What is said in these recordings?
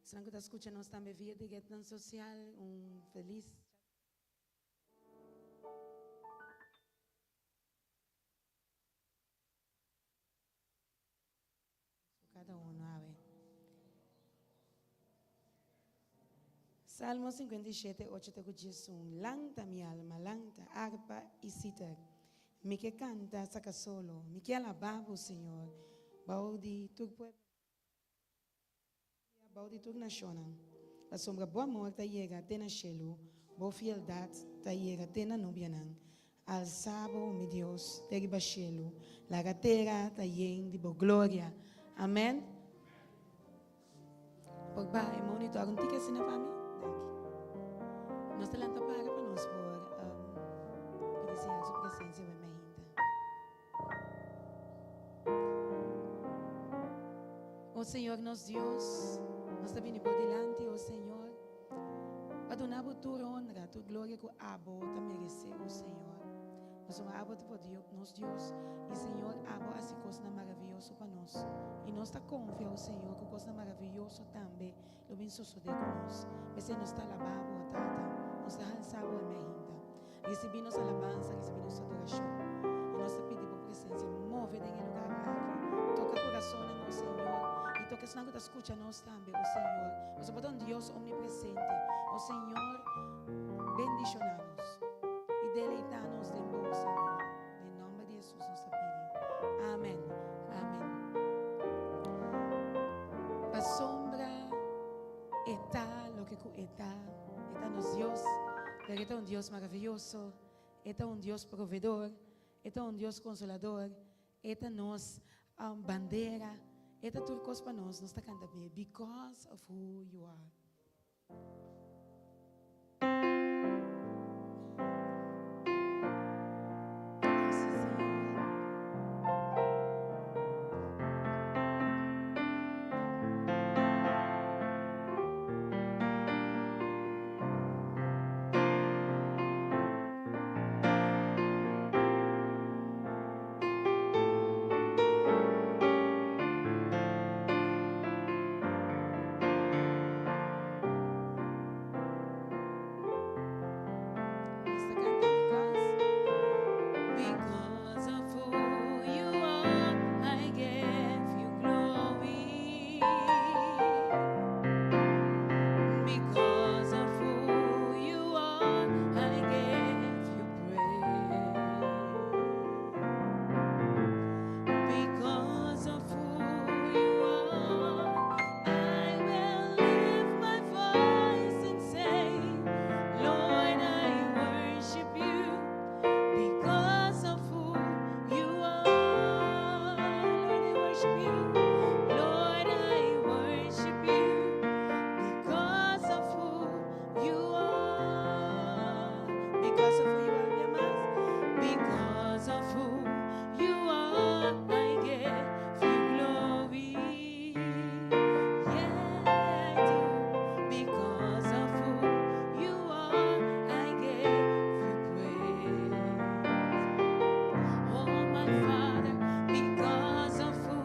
Esnan ku ta skucha nos tambe via di retnan sosial, un felis. Kada uno awe. Salmo 57, 8 te ku 11. Lanta, mi alma, lanta, arpa i siter. Mi ke kanta, saka solo. Mi ke alabá bo, Señor, bou di tur pueblo. Bou di tur nashonnan. Pasobra bo amor ta yega te na shelu, bo fieldat ta yega te na nubianan. Alsa bo, mi Dios, te riba shelu, laga tera ta yen di bo gloria. Amen. Por baha e monitor un tiki asina pa mi? Danki. Nos ta lanta para pa nos por pidi Señor su presencia awe mainta. O Señor nos Dios, nos ta bini bo dilanti, o Señor, pa duna bo tur honra, tur gloria ku abo ta meresé, o Señor. Pasobra abo ta por nos Dios, i Señor, abo hasi kosnan maravioso pa nos. I nos ta konfia, o Señor, ku kosnan maravioso tambe lo bin sosodé ku nos. P'esei nos ta alabá bo, o Tata, nos ta halsá bo e meinta. Risibí nos alabansa, risibí nos adorashon. I nos ta pidi bo presensia move den e lugar aki. Toka kurasonnan, o Señor, i toka esnan ku ta skucha nos tambe, o Señor. Pasobra bo ta un Dios omnipresente. O Señor, bendishoná nos i deleitá nos den bo, Señor. Den nòmber di Hesus nos ta pidi. Amen. Amen. Pasobra e ta loke ku e ta. E ta nos Dios, pero e ta un Dios maraviyoso, e ta un Dios proveedor, e ta un Dios consolador, e ta nos bandera, e ta tur cos pa nos. Nos ta canta be, Because of who you are. Nos ta canta because Because of who you are, I give you glory. Because of who you are, I give you praise. Because of who you are, I will lift my voice and say, Lord, I worship you because of who you are. Lord, I worship you. Lord, I worship you because of who you are. Because of who you are, mi amas. Because of who you are, I give you glory. Yeah, I do. Because of who you are, I give you praise. Oh, my Father, because of who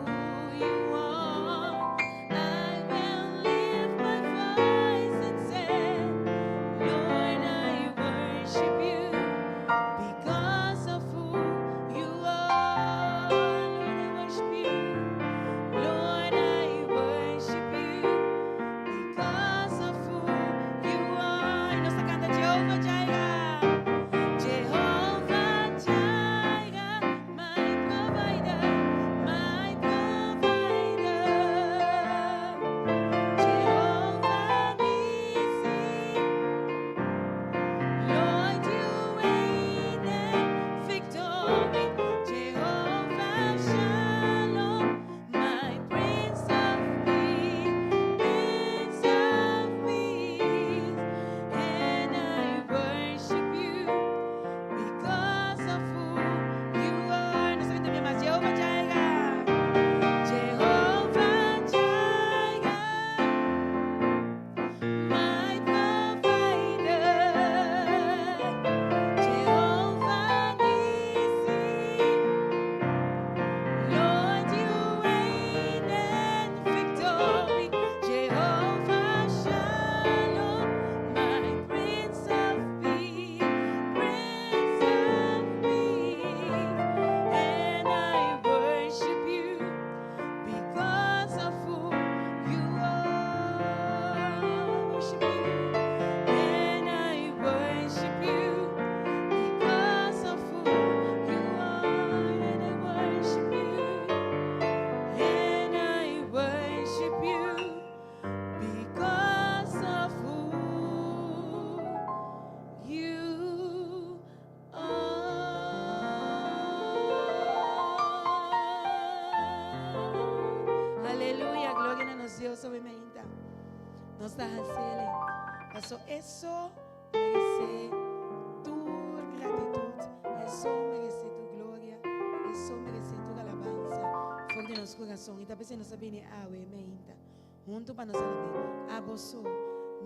you are, I will lift my voice and say, Lord, I worship you because of who you Dios awe mainta. Nos ta haciele. Paso eso merece tu gratitud. Eso merece tu gloria. Eso merece tu alabanza. For di nos corazón. Y ta p'esei nos a bini awe mainta. Hunto pa nos alab'é. Abo so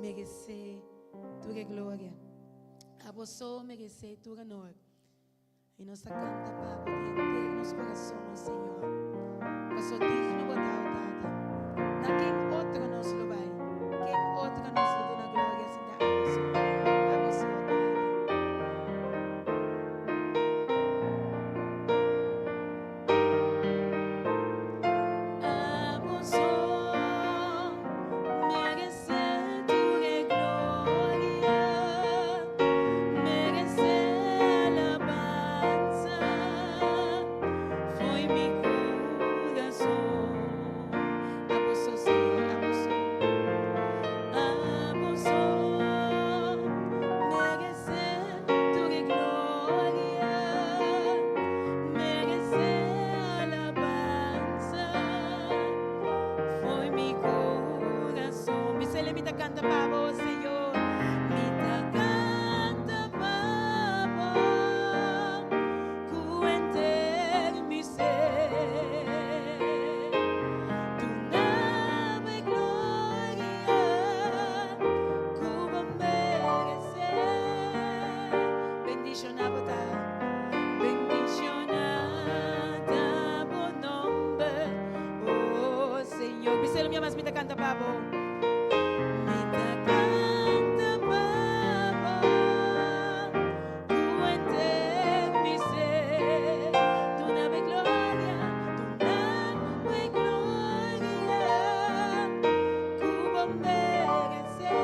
merece tur e gloria. Abo so merece tur honor. I nos ta canta pa bo di henter nos corazon, o Señor. Paso digno bo ta, o Tata. Na ken otro nos lo bai? Ken otro nos lo duna gloria sin ta abo so? Abo so, o Tata. Abo so merece tur e gloria, merece alabanza, foi mi corazon. Abo so, Señor, abo so. Abo so merece tur e gloria, merece alabanza, foi mi corazon. Bisele mi ta canta pa bo, Señor. Mi ta canta pa bo, cu henter mi ser. Duna bo e gloria cu bo merece. Bendiciona bo ta, bendiciona ta bo nomber, oh Señor. Bisele mi mas mi ta canta pa bo. Mi ta canta pa bo, cu henter mi ser. Duna bo e gloria, duna bo e gloria cu bo merece.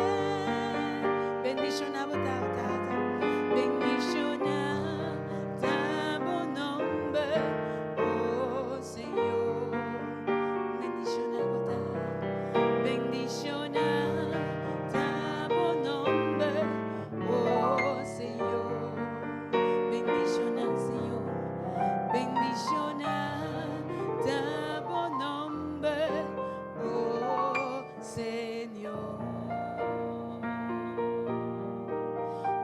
Bendiciona bo ta, Tata. Bendiciona ta bo nomber, oh Señor. Bendiciona bo ta. Bendiciona ta bo nomber, oh Señor. Bendiciona, Señor. Bendiciona ta bo nomber, oh Señor.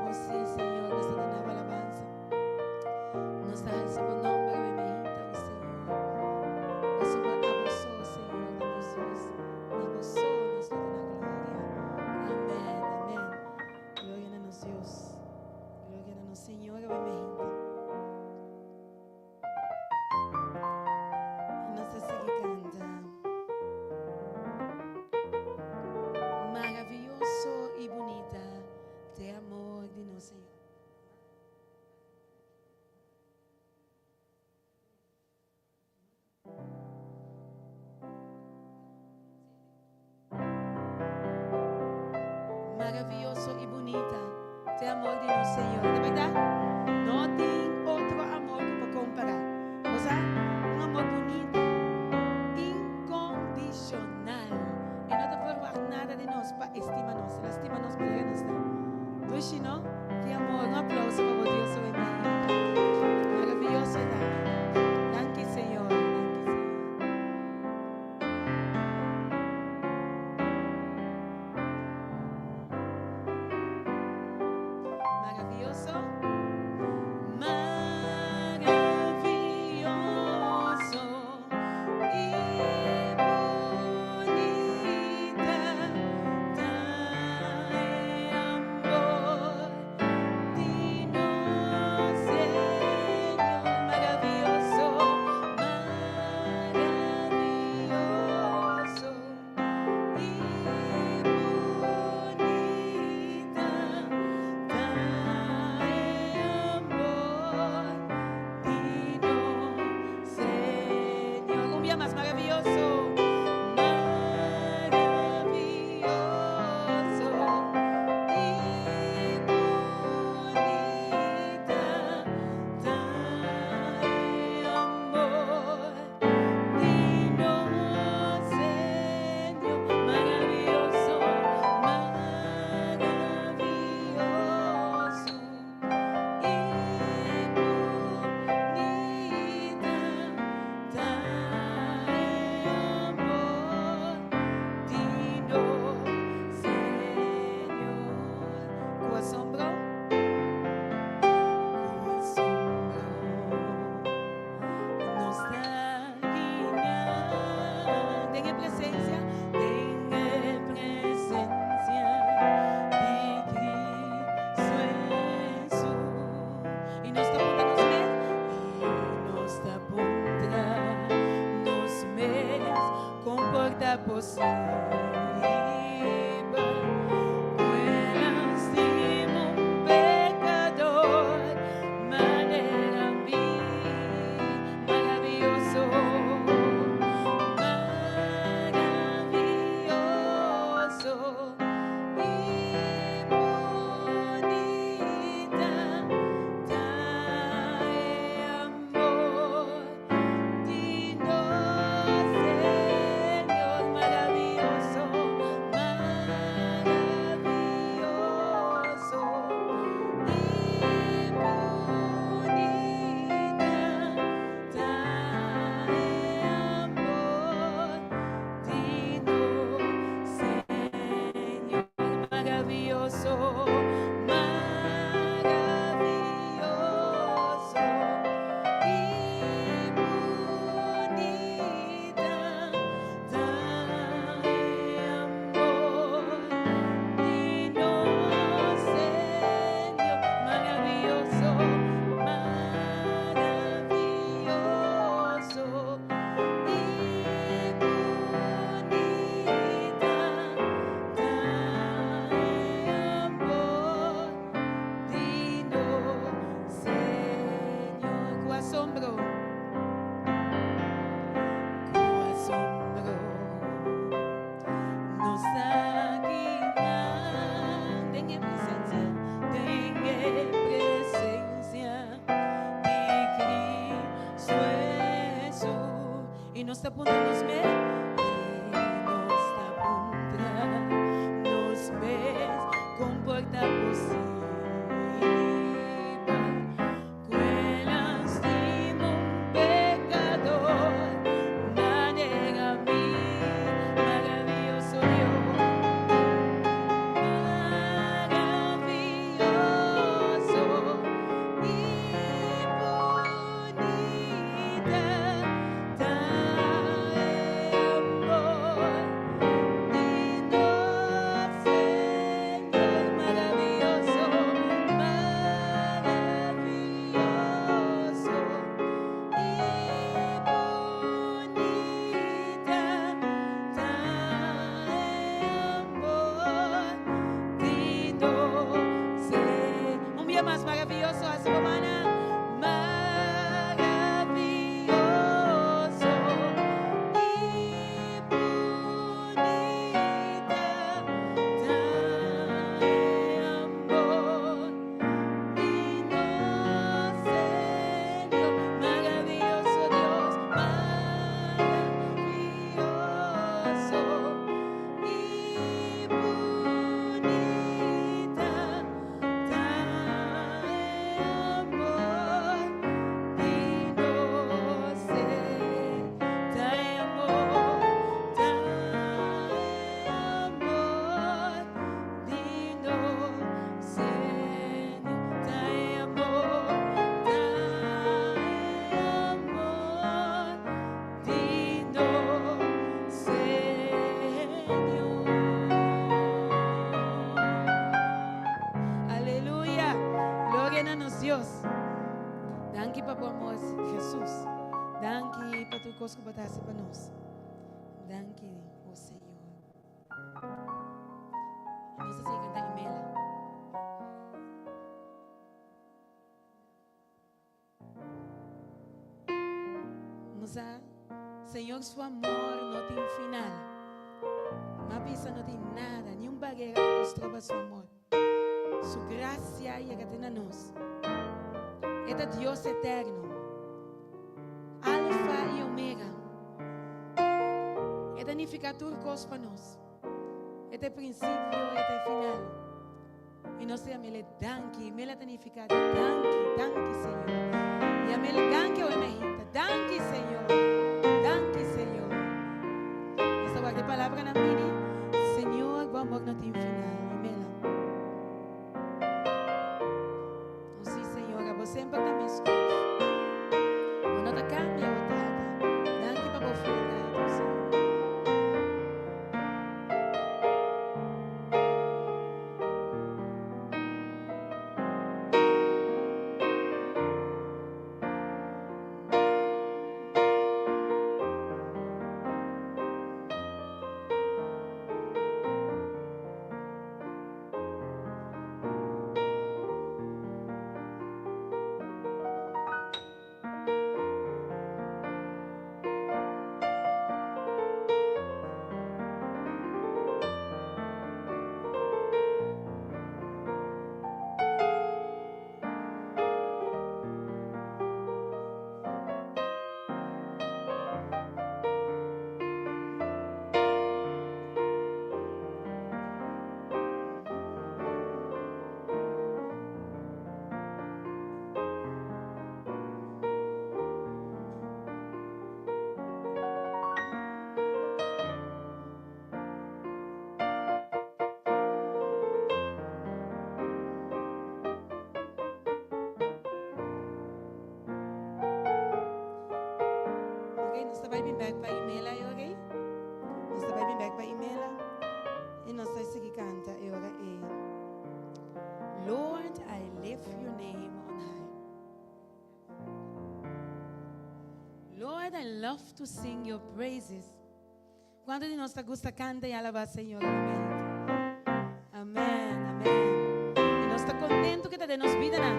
Oh sí, Señor, nos ta duna alabanza. Nos ta alsa bo nomber, awe mainta, oh Señor. Pasobra abo so, Señor, ta nos Dios. Na bo so nos lo duna gloria. Amen, amen. Gloria na nos Dios. Gloria na nos Señor, awe mainta. Y nos ta sigui canta. Maravilloso y bunita t'e amor di nos Señor. Maravilloso y bunita t'e amor di nos Señor. Ta berdad? No tin otro amor cu por compara. Bo sa? Un amor bunita, incondicional. E no ta verwacht nada di nos pa e stima nos. El a stima nos manera nos ta. Dushi, no? Ki amor. Un aplauso pa bo Dios awe mainta. Maravilloso e ta. Danki Señor. Danki Señor. Maravilloso. Kos ku bo ta hasi pa nos. Danki, o Señor. Nos ta sigui kanta Imela. Nos sa, Señor su amor no tin final. Ma bisa no tin nada, ni un barera ku por stroba su amor. Su gracia a yega te na nos. E ta Dios eterno, Alfa i Omega. E ta nifiká tur kos pa nos. E ta e prinsipio, e ta e final. I nos ta yam'El e danki. Mela ta nifiká danki, danki Señor. Yam'El danki awe mehita. Danki Señor, danki Señor. Nos ta wak e palabranan bini, Señor, bo amor no tin final. Yam'El. Oh, sí, Señor, abo semper ta mescos. Bo no ta cambia, oh Tata. Danki pa bo fieldad, oh Señor. Ok, nos ta bai bin bek pa Imela e ora ei. Nos ta bai bin bek pa Imela i nos ta sigui kanta e ora ei. Lord, I lift your name on high. Lord, I love to sing your praises. Kuantu di nos ta gusta kanta i alabá Señor? Amen. Amen, amen. I nos ta kontentu ku e ta den nos bidanan.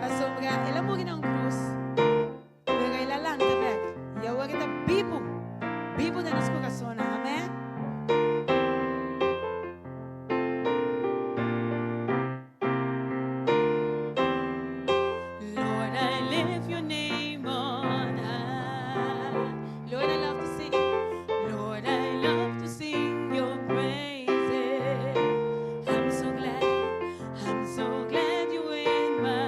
Pasobra el a muri na un krus, pero el a lanta bèk i awor e ta bibu, bibu den nos kurasonnan. Amen. Lord, I lift your name on high. Lord, I love to sing. Lord, I love to sing your praises. I'm so glad, I'm so glad you in my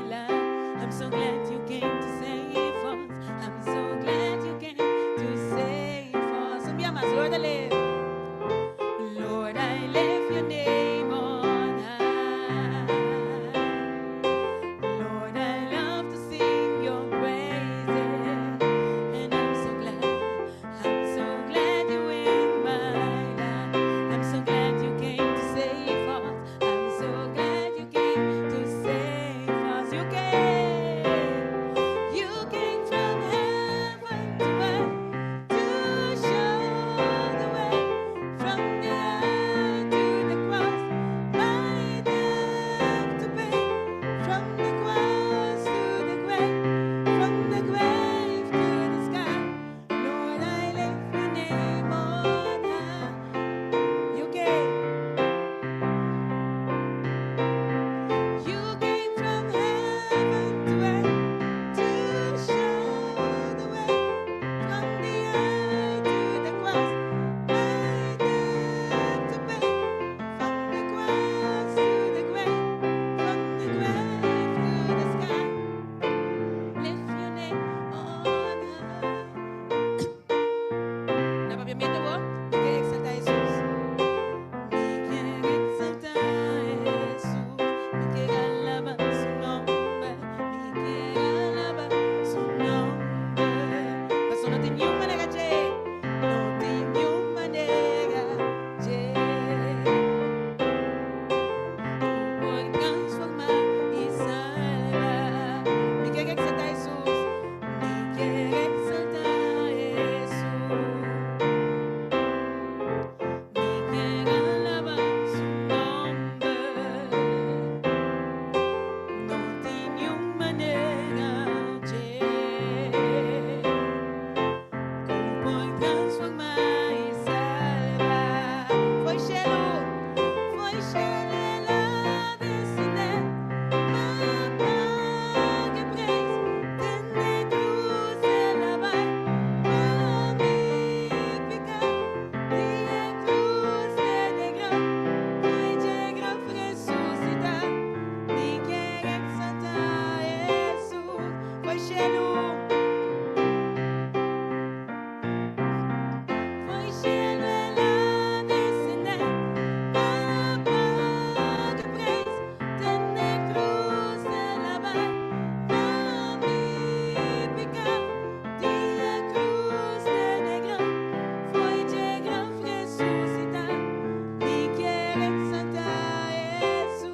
life. I'm so glad you came to save us. I'm so glad you came to save us. Un bia mas, Lord, I live. Lord, I lift your name on high. Lord, I love to sing your praises. And I'm so glad, I'm so glad you in my life. I'm so glad you came to save us. I'm so glad you came to save us. You came from heaven to earth to show the way from the earth to the cross. My debt to pay from the cross to the grave, from the grave to the sky. Lord, I lift your name on high. You came. You came from heaven to earth to show the way from the earth to the cross. My debt to pay from the cross to the grave, from the grave to the sky. Lift your name on high. Na papiamento bo, mi kier exalta Jesus. Mi kier exalta Jesus. Mi kier alaba su nomber. Mi kier alaba su nomber. Paso no tin niun manera dje. No tin niun manera dje. Ku por transforma i salba. Mi kier exalta Jesus. Mi kier exalta Jesus. Mi kier alaba su nomber. No tin niun manera dje. Ku por transforma i salba. Fo'i shelu, fo'i shelu el a desendé. Pa paga e preis, te n'e krus el a bai. Pa mi piká, di e krus te n'e graf, fo'i dje graf resusitá. Mi kier exaltá Jesus, fo'i shelu. Fo'i shelu el a desendé, pa paga e preis, te n'e krus el a bai. Pa mi piká, di e krus te n'e graf, fo'i dje graf resusitá. Mi kier exaltá Jesus.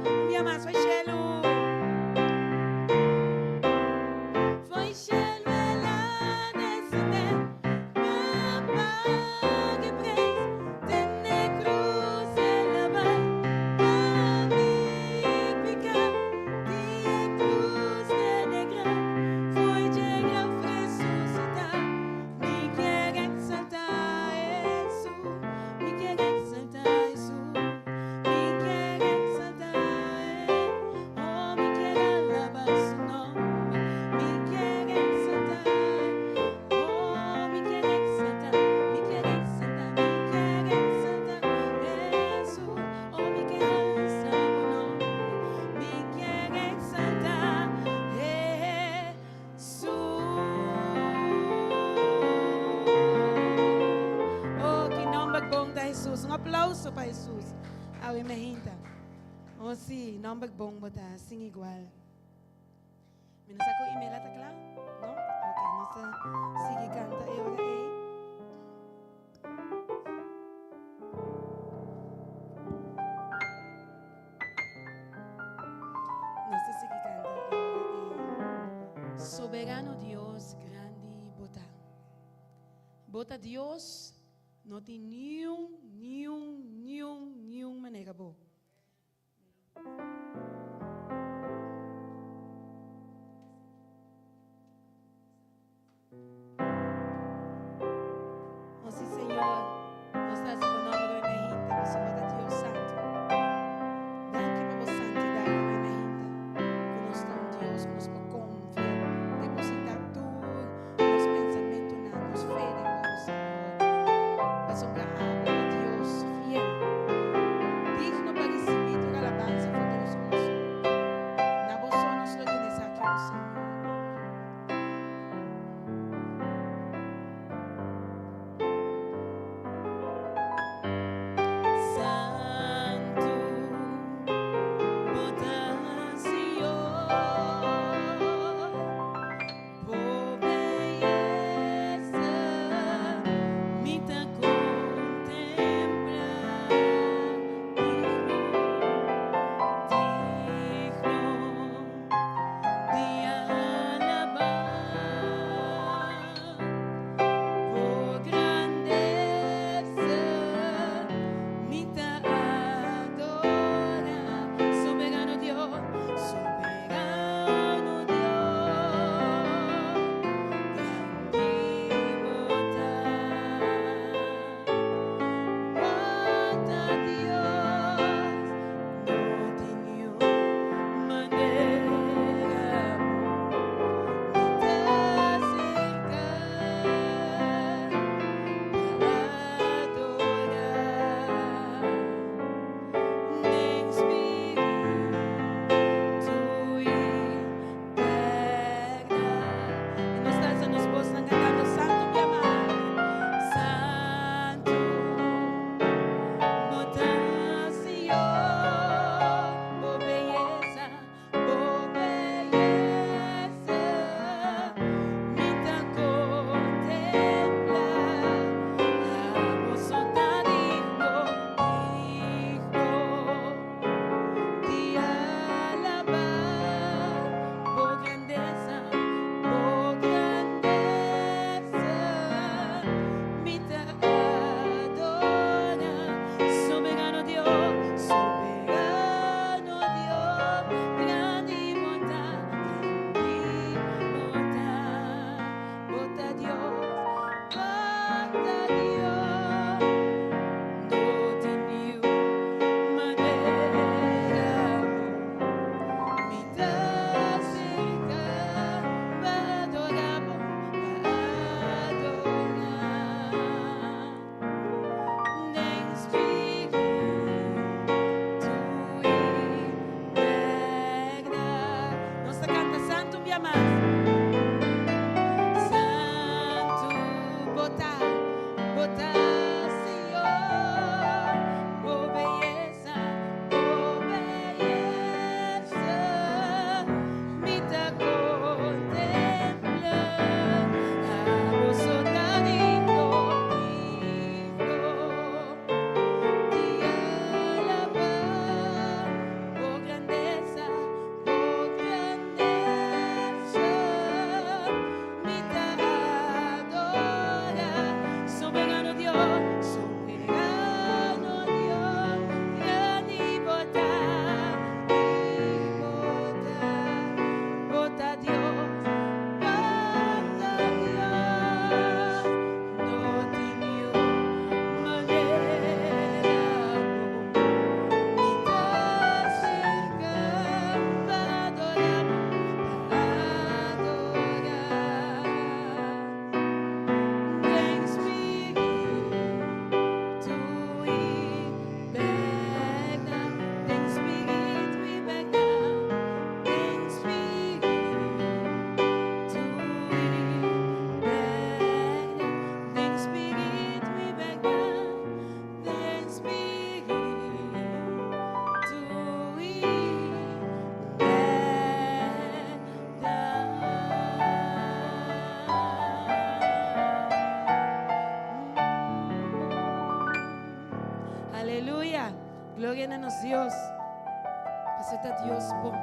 Un bia mas, fo'i shelu. Fo'i shelu el a desendé, pa paga e preis, te n'e krus el a bai. Pa mi piká, di e krus te n'e graf, fo'i dje graf resusitá. Mi kier exaltá Jesus, mi kier exaltá Jesus, mi kier exaltá Oh, mi kier alabá su nomber, mi kier exaltá. Oh, mi kier exaltá, mi kier exaltá, mi kier exaltá Jesus. Oh, mi kier alsa bo nomber, mi kier exaltá Jesus. Oh, ki nomber bon ta Jesus. Un aplauso pa Jesus. Awe mainta. Oh, sí, nomber bon bo ta, sin igual. Mi no sa ku Imela ta kla? No? Ok, nos ta. Soberano Dios, grandi Bo ta. Bo ta Dios, no tin niun, niun, niun, niun manera Bo. Oh, sí, Señor, nos ta haci bo nomber hoy mehinte, pasobra bo ta Dios santo. Danki pa bo santidad hoy mehinte, cu nos ta un Dios cu nos por confia, deposita tur nos pensamentonan, nos fe den bo, Señor. Pasobra abo ta Dios fiel, digno pa ricibi tur alabansa for di nos curason. Na bo so nos lo duna esaki, oh Señor. Santu, bo ta Señor, bo beyesa mi ta contempla, digno, digno. Di alabá bo grandesa, mi ta adorá. Soberano Dios, soberano Dios, grandi bo ta. Bo ta Dios, no tin niun Manera bo mi ta acerca pa adora den spiritu i berdad. I nos ta alsa nos bosnan cantando Santu mi ama, Santu. Bo ta Señor, bo beyesa, bo beyesa mi ta contempla. Abo so ta digno, digno di alaba bo grandesa, bo grandesa mi ta adora. Soberano Dios, soberano Dios, grandi bo ta, grandi bo ta, bo ta Dios, bo ta Dios, no tin niun manera bo mi ta acerca pa adora bo, pa adora den spiritu i berdad. Nos ta canta Santu un bia mas. Santu bo ta, bo ta Señor, bo beyesa, bo beyesa mi ta contempla. Abo so ta digno, digno di alaba bo grandesa, bo grandesa mi ta adora. Soberano Dios, soberano Dios, grandi bo ta, i bo ta, bo ta Dios, bo ta Dios, no tin niun manera bo mi ta acerca pa adora bo, pa adora den spiritu i berdad, den spiritu i berdad, den spiritu i berdad, den spiritu i berdad, den spiritu i berdad. Aleluya! Gloria na nos Dios. Pasobra ta Dios bon.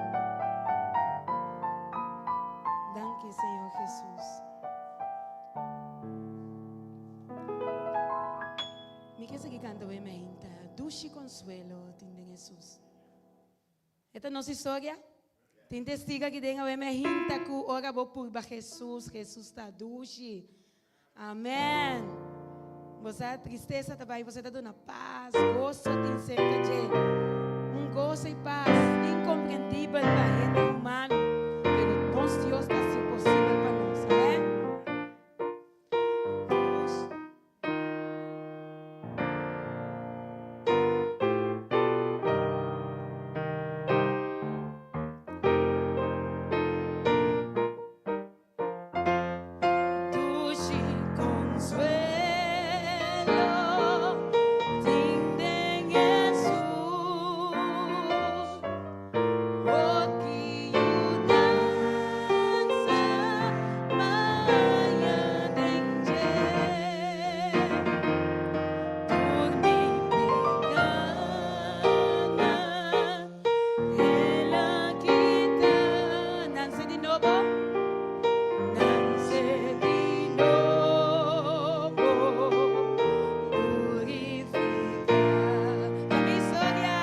Danki Señor Jesus. Mi ke sigui kanta wei meinta, Dushi konsuelo tin den Hesus. E ta nos historia. Tin testigo aki den awe meinta ku ora bo purba Jesus, Jesus ta dushi. Amen. Bo sa tristesa ta bai, bo sa ta duna pas, goso tin serka dje. Un goso i pas inkomprendibel pa hende humano, pero nos Dios ta hasi posibel pa nos. Amen. Dushi konsuelo tin den Hesus, hoki yudansa maya den dje. Tur mi pekanan El a kita. Nanse di nobo. Nanse di nobo, purifica. Ta mi historia,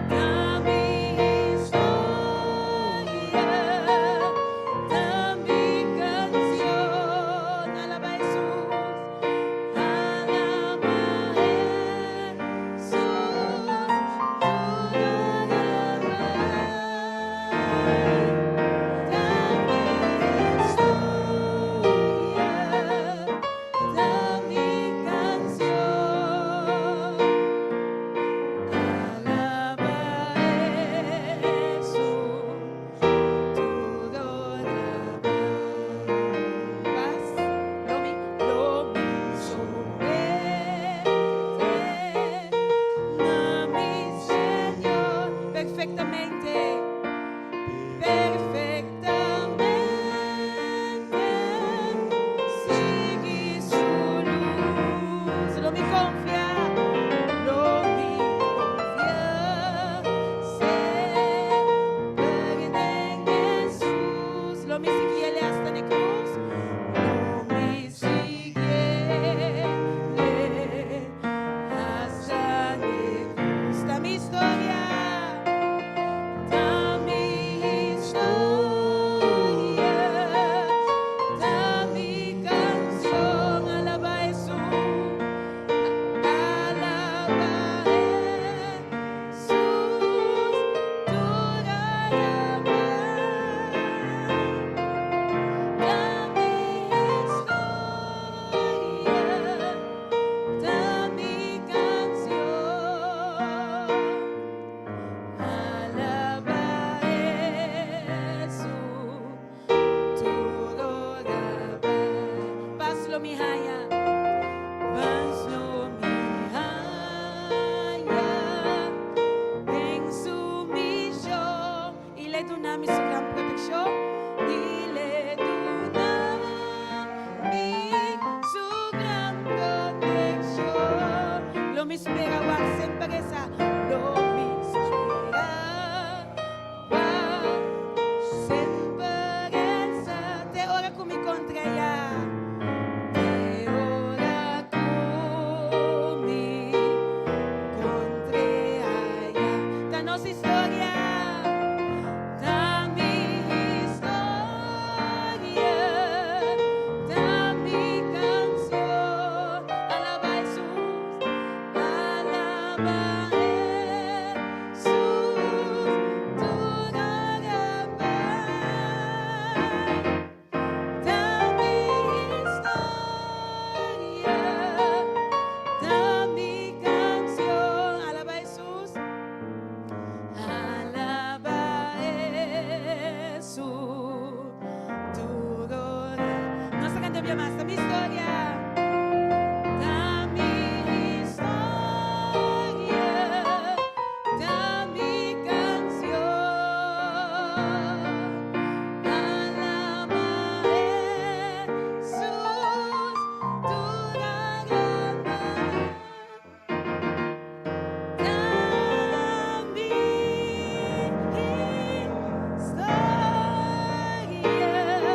ta mi historia, ta mi cancion. Alaba Jesus, alaba Jesus, tur alaba. Perfectamente, perfectamente, sigui su luz. Lo mi confia, lo mi confia, semper den Jesus. Lo mi siguiele hasta na cruz. Lo mi siguiele hasta na cruz. Ta mi historia, ta mi historia, ta mi cancion. Alaba Jesus, alaba Jesus, tur alaba. Ta mi historia, ta mi cancion. Alaba Jesus, tur alaba. Pas lo mi haya, pas lo mi haya den sumision. I l'e duna mi su gran proteccion, i l'e duna mi su gran proteccion. Lo mi spera wak semper esa, lo mi spera wak semper esa. Te ora cu mi contra ya, te ora cu mi contra ya. Ta nos historia, ta mi historia, ta mi cancion. Alaba Jesus, alaba Jesus, tur alaba. Ta mi historia, ta mi cancion. Alaba Jesus, alaba Jesus, tur ora. Nos ta canta bia mas. Ta mi historia, ta mi historia, ta mi cancion. Alaba Jesus, tur alaba. Ta mi historia.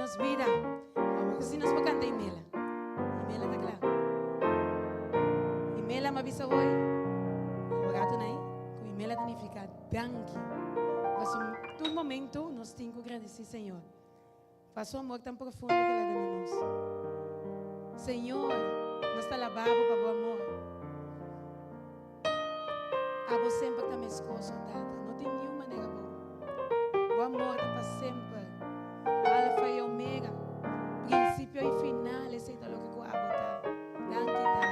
nos bida. Awor si nos por canta Imela. Imela ta cla. Imela m'a bisa hoy, awor rato nai, cu Imela ta nifica danki. Pasobra tur momento nos tin cu gradici Señor pa su amor tan profundo cu el a duna nos. Señor, nos ta alaba bo pa bo amor. Abo semper ta mescos, oh Tata. No tin niun manera bo. Bo amor ta pa semper. Alfa y Omega, principio y final, esey ta loke cu abo ta. Danki, Tata.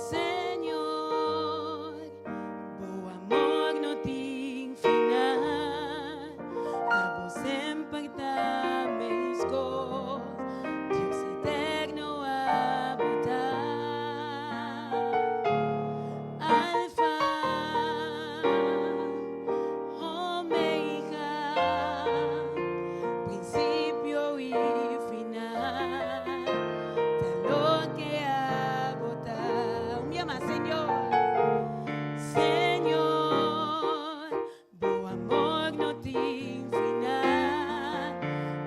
Señor, bo amor no tin final, abo semper ta mescos, Dios eterno abo ta. Alfa, Omega, principio y final, ta loke abo ta. Un bia mas, Señor. Señor, bo amor no tin final,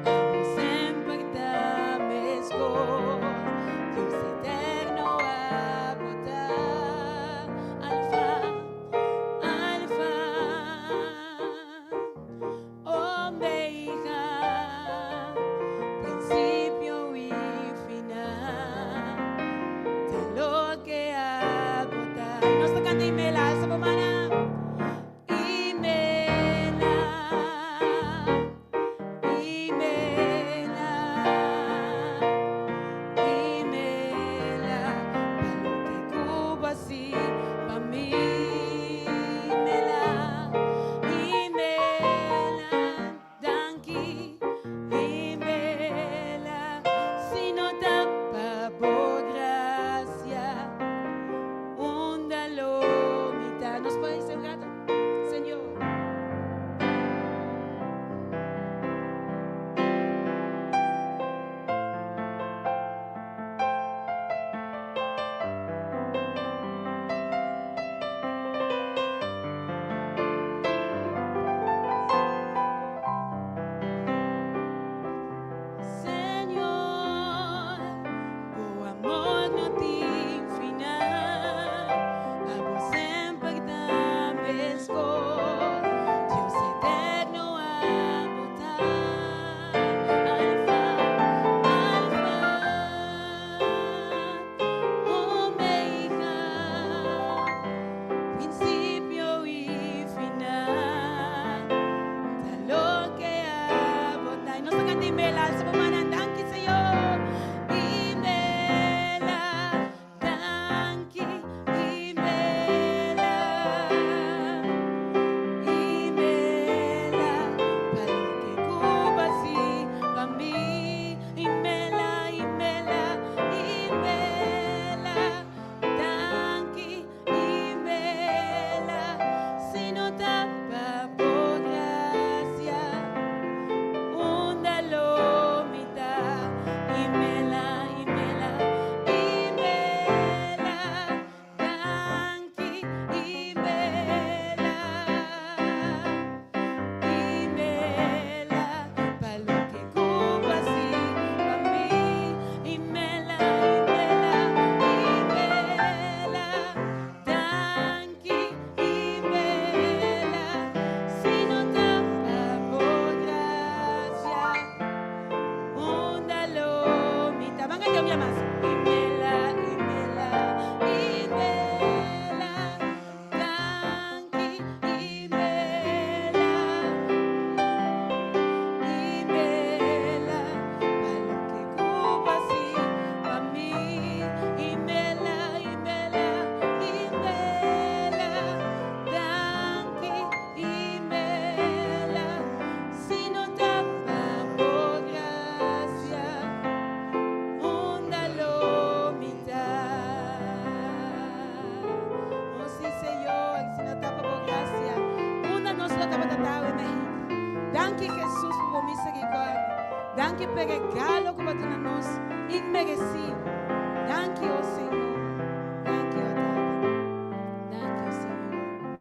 abo semper ta mescos, Dios eterno abo ta. Alfa, Alfa, Omega, principio y final, ta loke abo ta. Y nos ta canta Imela, alsa bo mannan. Imela, Imela, Imela, pa loke cu bo a haci pa mi. Imela, Imela, danki, Imela, si no ta pa bo gracia, unda lo mi ta. Nos por hisa un rato, Señor. Señor, bo amor no tin final, abo semper ta mescos, Dios eterno abo ta. Alfa, Alfa, Omega, principio y final, ta loke abo ta. Y nos ta canta Imela, alsa bo mannan, danki Señor. Imela, danki, Imela, Imela, pa loke cu bo a haci pa mi. Imela, Imela, Imela, danki, Imela, si no ta pa bo gracia, unda lo mi ta. Imela, Imela, Imela, danki, Imela, Imela, pa loke cu bo a haci pa mi. Imela, Imela, Imela, danki, Imela, si no ta pa bo gracia, unda lo mi ta. Ban canta un bia mas. Imela, Imela, Imela, danki, Imela, Imela, pa loke cu bo a haci pa mi. Imela, Imela, Imela, danki, Imela, si no ta pa bo gracia, unda lo mi ta. Oh sí, Señor, si no ta pa bo gracia, unda nos lo tabata ta awe mainta. Danki Jesus pa bo misericordia. Danki pa e regalo cu bo a duna nos inmerecido. Danki, o Señor. Danki, o Tata. Danki, o Señor.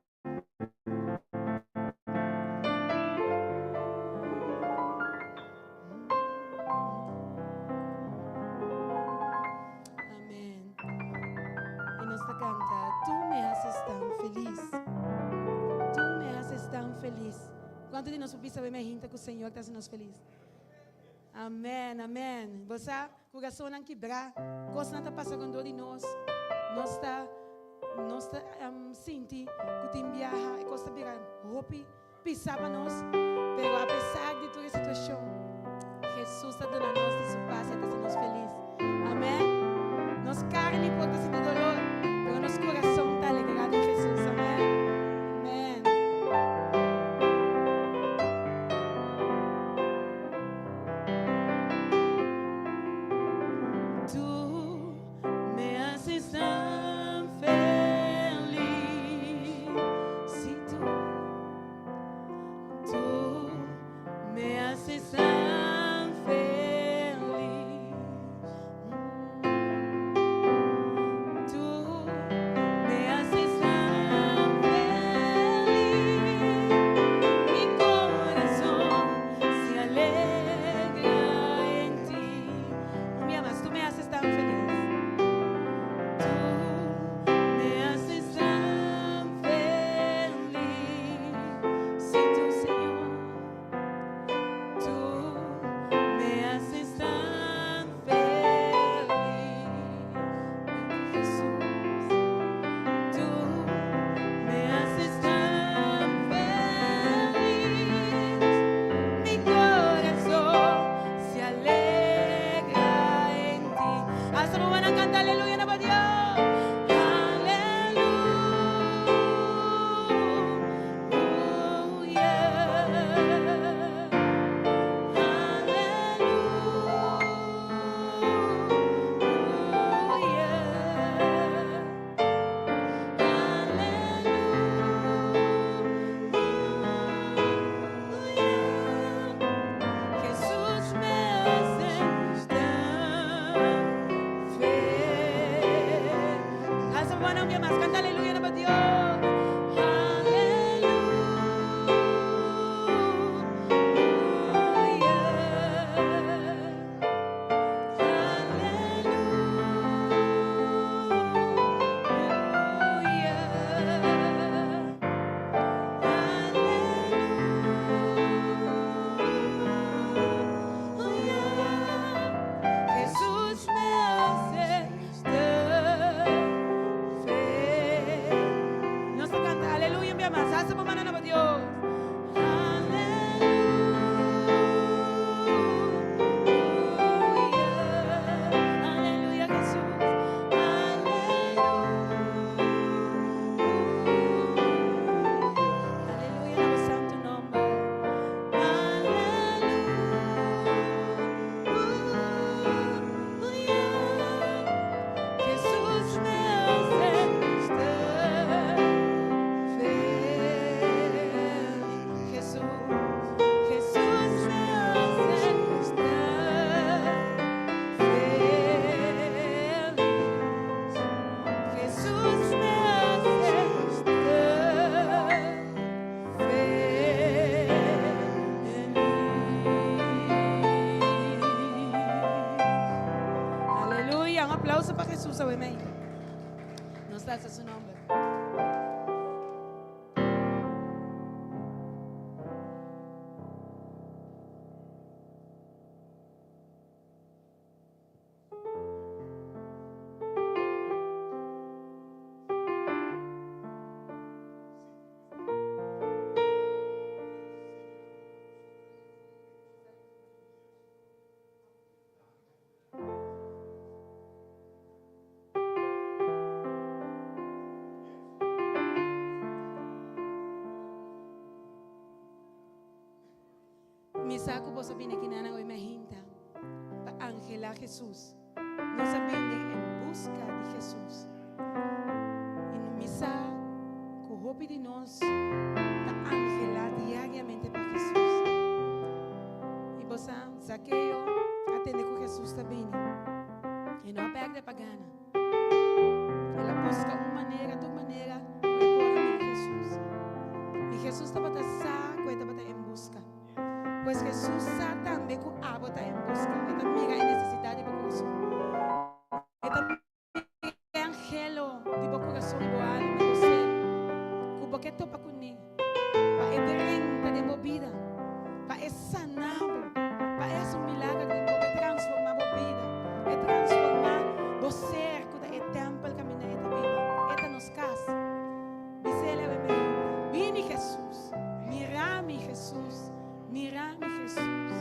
Amen. Y nos ta canta, Tú me haces tan feliz. Tú me haces tan feliz. Cuanto di nos por bisa me hinta cu Señor ta haci nos feliz? Amen, amen. Bo sa, curasonnan kibrá, cosnan ta pasa rondó di nos. Nos ta, nos ta um, sinti cu tin biaha e cos ta bira hopi pisá pa nos. Pero a pesar di tur e situacion, Jesus ta duna nos di su paz y ta haci nos feliz. Amen. Nos carni por ta sinti dolor, pero nos curason ta alegrá den Jesus. Amen. Amen. Tú me haces tan feliz. Sí, tú, tú me haces tan feliz. Tú me haces tan feliz. Mi corazón se alegra en ti. Un día más, tú me haces tan feliz. Tú me haces tan feliz. Sí, tú, Señor. Tú me haces tan feliz. Jesús. Tú me haces tan feliz. Mi corazón se alegra en ti. Hasta van a cantar aleluya na Dios. Aleluya. Aleluya. Aleluya. Jesús me hace tan feliz. Hasta bueno, un día más, canta aleluya na Dios. Aleluya. Aleluya. Aleluya. Jesús me hace tan feliz. Nos ta canta, aleluya, un mas. Hasta bo man na Dios. Aleluya. Aleluya, Jesús. Aleluya. Aleluya, na santo nomber. Aleluya. Jesús me hace tan feliz. Jesús, Jesús me hace tan feliz. Jesús me hace tan feliz. Aleluya. Un aplauso pa Jesus, amèn. Nos ta su nomber. Mi sa ku boso a bini aki nan awe mainta pa anhelá Jesus. Nos a bini en buska di Jesus. I mi sa ku hopi di nos ta anhelá diariamente pa Jesus. I bo sa, Zakeo a tende ku Jesus ta bini. E no a pèrdè pa gana. Hesus tabata sa ku e tabata en buska. Pues Hesus sa tambe ku abo ta en buska. E ta mira e nesesidat di bo kurason. E ta mira e anhelo di bo kurason i bo alma i bo ser ku bo ke topa kuné pa e drenta den bo bida, pa e sana bo, pa e hasi un milager den bo, pa e transformá bo bida, e transformá bo ser ku ta e tèmpel kaminda e ta biba. E ta nos kas. Bis'el awe meinta, Bini Hesus, mira mi Hesus, mira mi Hesus.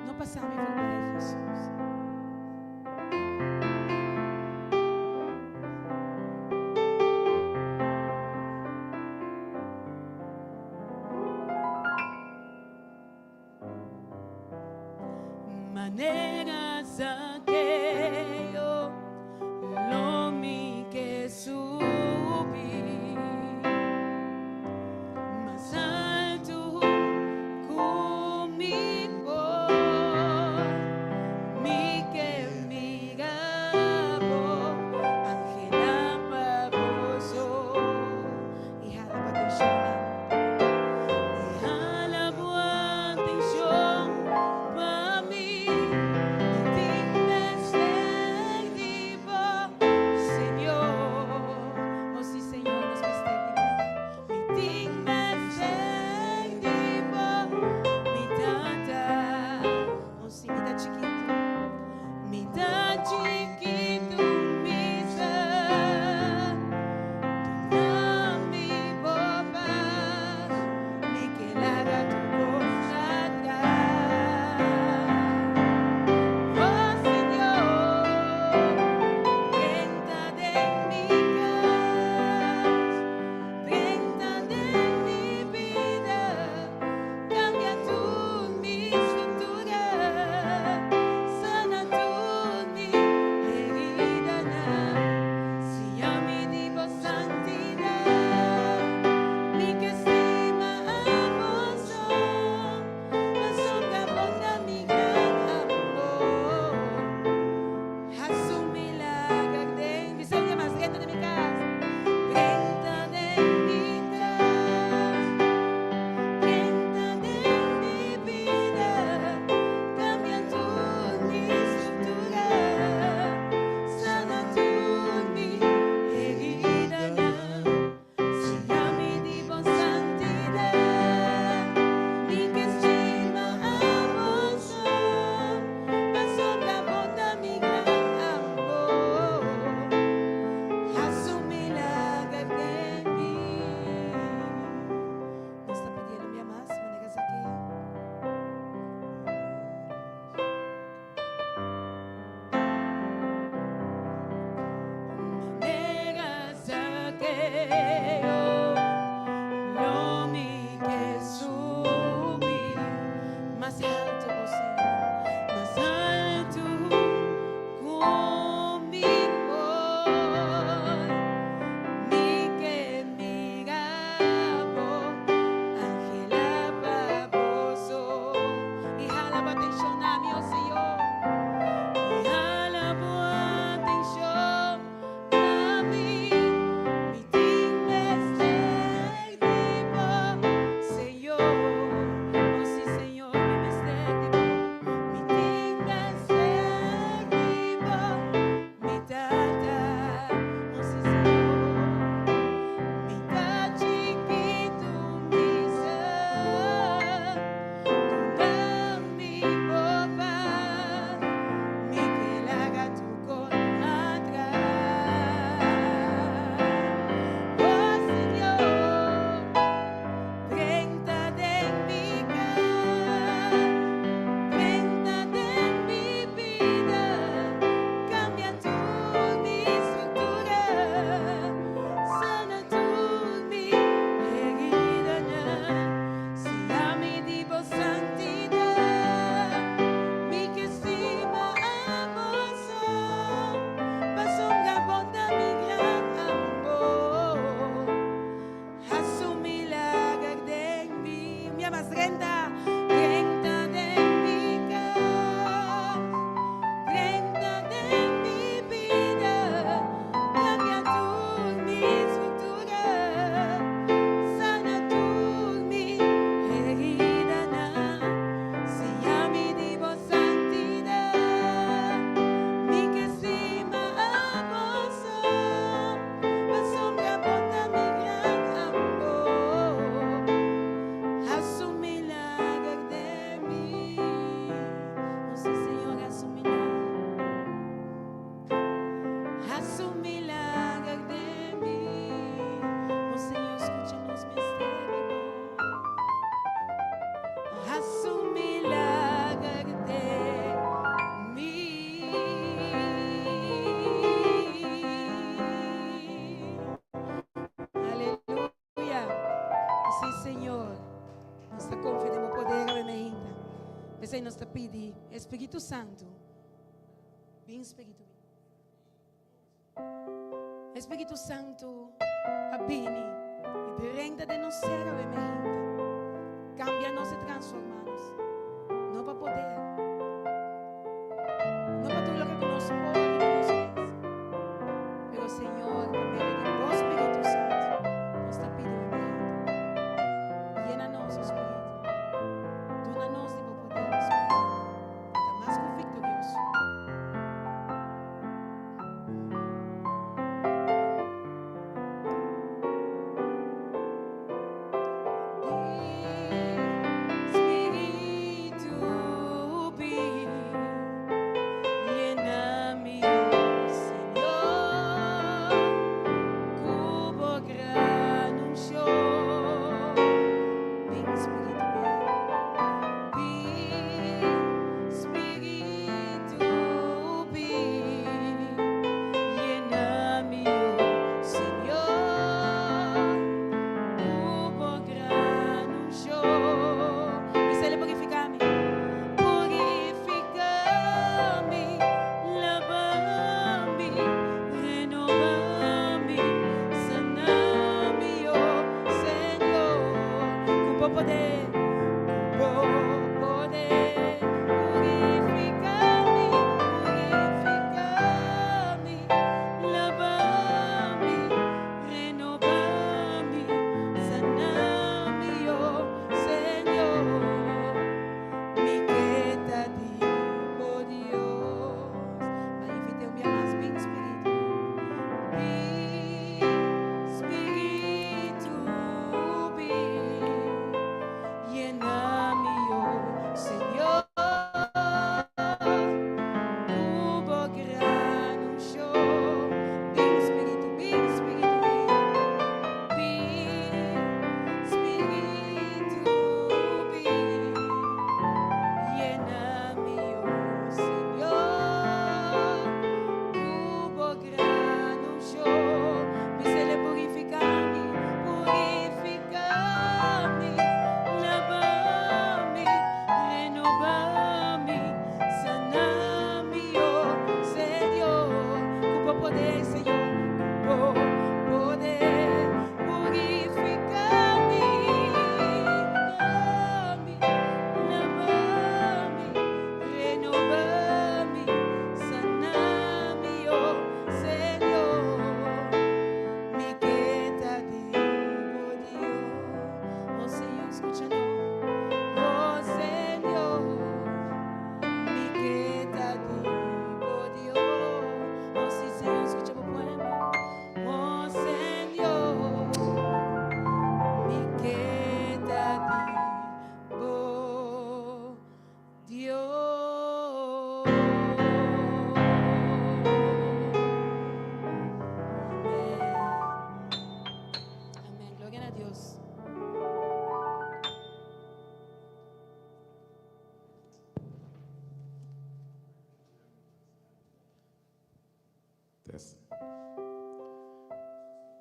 No pasa mi voorbij Hesus. Manera Zakeo lo mi ke subi mas altu ku mi por. Mi ke mira bo, anhela pa bo so. I hala bo atenshon na mi. I hala bo atenshon pa mi. Mi tin mester. Nos ta konfia den bo poder awe mainta. P'esei nos ta pidi e Spiritu Santu, bin Spiritu bin. E Spiritu Santu a bini i drenta den nos ser awe mainta. Kambia nos i transforma nos. No pa poder, no pa tur loke ku nos por riba nos mes, pero Señor, pa medio di bo Spiritu Santu, nos ta pidi awe mainta. Yena nos, o Spiritu. Duna nos di bo poder, o Spiritu. Pa ta mas ku viktorioso.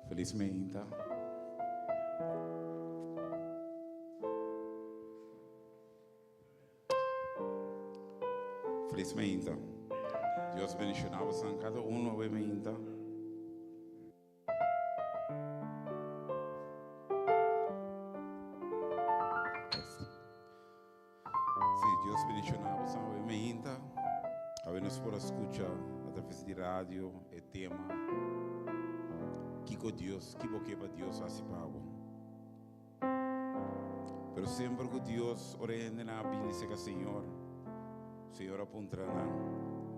Feliz meinta. Feliz meinta. Dios bendiciona bosan cada uno awe meinta. Sí, Dios bendiciona bosan awe meinta. Awe nos por a scucha a traves di radio e tema Kiko Dios, kiko ke pa Dios hasi pa bo. Pero semper ku Dios ora e hendenan a bini serka Señor, Señor a puntra nan,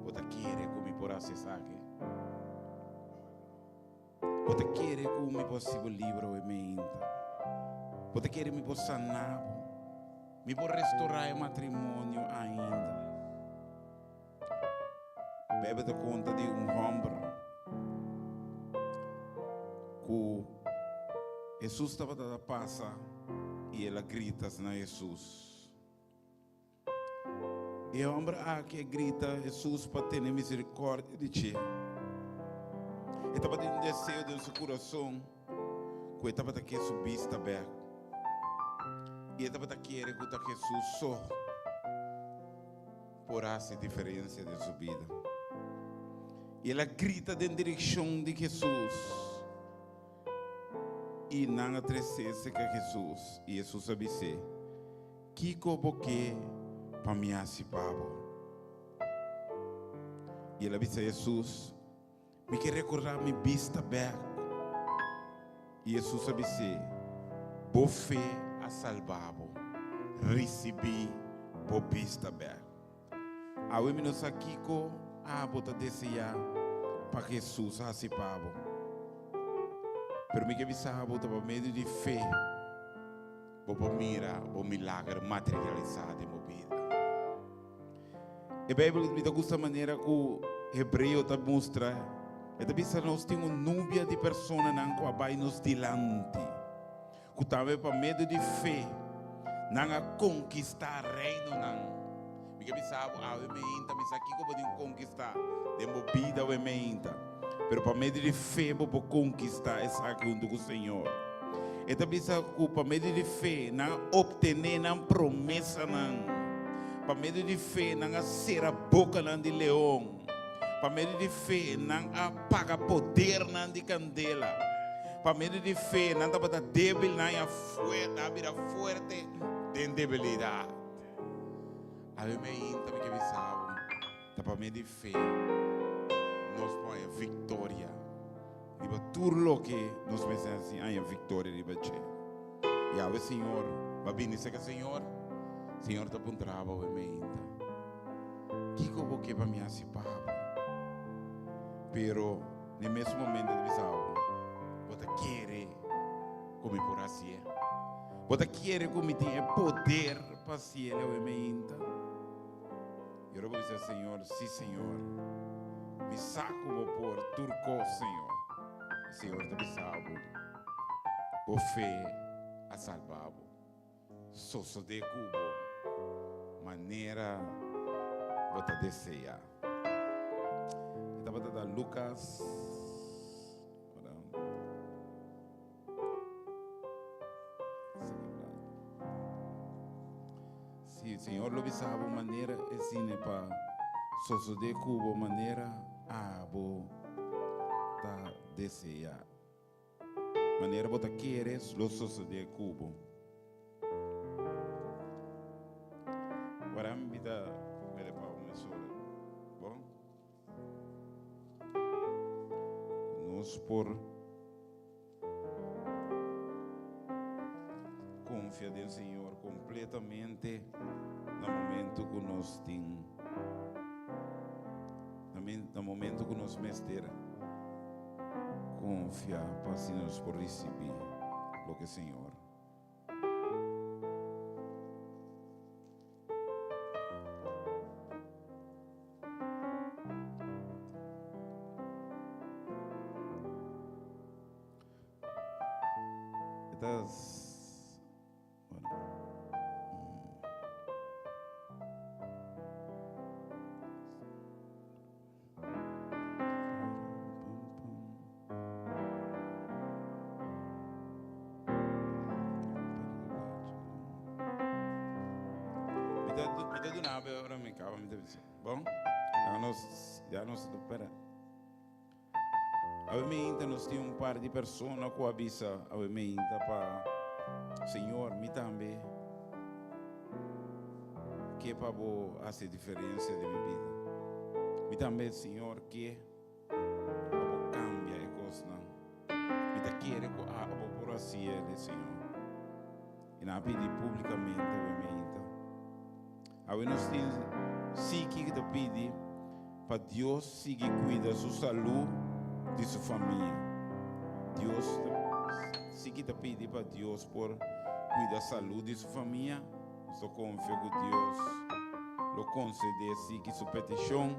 Bo ta kere ku mi por hasi esaki? Bo ta kere ku mi por hasi bo liber awe meinta? Bo ta kere mi por sana bo? Mi por restorá e matrimonio ainda? Bijbel ta konta di un hòmber ku Hesus tabata ta pasa i el a grita na Hesus. E hòmber aki a grita Hesus pa tene miserikòrdia di dje. E tabatin un deseo den su kurason ku e tabata ke su bista bèk. I e tabata kere ku ta Hesus so por hasi diferensia den su bida. I el a grita den direkshon di Hesus. I nan a tres'é serka Hesus, i Hesus a bis'é, Kiko bo ke pa mi hasi pa bo? I el a bisa Hesus, Mi ke rekorá mi bista bèk. I Hesus a bis'é, Bo fe a salba bo. Risibí bo bista bèk. Awe mi no sa kiko abo ta deseá pa Hesus hasi pa bo. Pero mi ke bisa bo ta pa medio di fe bo por mira bo milager materialisá den bo bida. E Bijbel mi ta gusta manera ku Hebreo ta mustra. E ta bisa nos tin un nubia di personanan ku a bai nos dilanti, ku tambe pa medio di fe nan a konkistá reinonan. Mi ke bisa bo awe meinta, mi sa kiko bo tin konkistá den bo bida awe meinta, pero pa medio di fe bo por konkistá esaki huntu ku Señor. E ta bisa ku pa medio di fe nan a optené nan promesanan. Pa medio di fe nan a sera bokanan di leon. Pa medio di fe nan a paga podernan di kandela. Pa medio di fe nan tabata débil, nan a a bira fuerte den debilidat. Awe mainta mi ke bisa bo, ta pa medio di fe nos por haña viktoria. Riba tur loke nos mester hasi haña viktoria riba dje. Yawe Señor, ba bini serka Señor, Señor ta puntra bo awe meinta, Kiko bo ke pa mi hasi pa bo? Pero n'e mes momento e ta bisa bo, Bo ta kere ku mi por hasié? Bo ta kere ku mi tin e poder pa hasiel awe meinta? I ora bo bisa Señor, Sí, Señor, mi sa ku bo por tur kos, Señor. I Señor ta bisa bo, Bo fe a salba bo. Sosodé ku bo manera bo ta deseá. E tabata da Lucas. Si Señor lo bisa bo manera esine pa sosode ku bo manera abo ta desea. Manera bo ta kere lo sosode ku bo. Ora mi ta mele pa un mesora. Bon? Nos por Confia den Señor completamente na momento cu nos tin na momento cu nos mester confia pa asina nos por ricibi loke Señor E ta bueno. Mi ta, mi ta duna be ora mi kaba mi ta bisa. Bon? Ya nos, ya nos ta pera. Awe meinta nos tin un par di persona ku a bisa awe meinta pa Señor mi tambe ke pa bo hasi diferensia den mi bida. Mi tambe Señor ke pa bo kambia e kosnan. Mi ta kere ku abo por hasi el, Señor. I nan a pidi públikamente awe meinta. Awe nos tin siki ku ta pidi pa Dios sigui kuida su salú di su famia. Dios ta siki ta pidi pa Dios por kuida salú di su famia. Nos ta konfia ku Dios lo konsedé siki su petishon.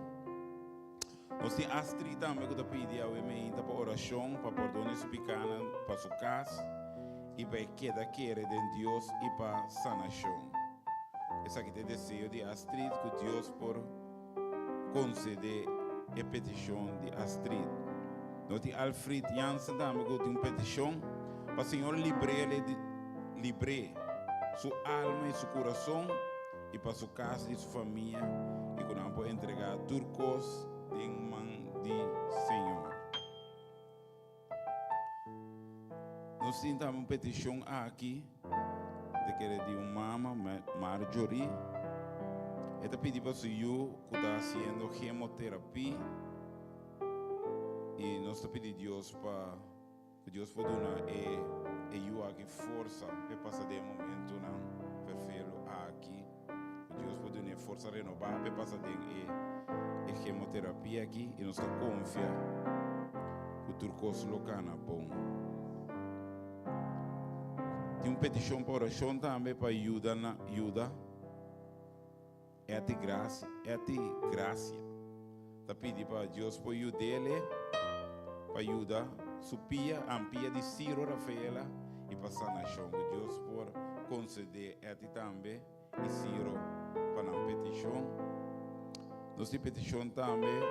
Nos tin Astrid tambe ku ta pidi awe meinta pa orashon pa pordon di su pikanan pa su kas i pa e keda kere den Dios i pa sanashon. Esaki ta e deseo di Astrid ku Dios por konsede e petishon di Astrid. Nos tin Alfried Jansen tambe ku tin un petishon pa Señor libr'é libr'é. su alma i su kurason i pa su kas i su famia i ku nan por entregá tur kos den man di Señor. Nos tin tambe un petishon aki de kere di un mama, Marjorie. E ta pidi pa su yu ku ta hasiendo chemotherapie i nos ta pidi Dios pa ku Dios por duna e e yu aki forsa pa e pasa den e momentonan ferfelu aki. Ku Dios por duna e forsa renobá pa e pasa den e e chemoterapia aki i nos ta konfia ku tur kos lo kana bon. Tin un petishon pa orashon tambe pa yuda na yuda Etty Gracia, Etty Gracia ta pidi pa Dios por yud'ele pa yuda su pia, ampia di Ciro Rafaela i pa sanashon. Ku Dios por konsede Etty tambe i Ciro pa nan petishon. Nos tin petishon tambe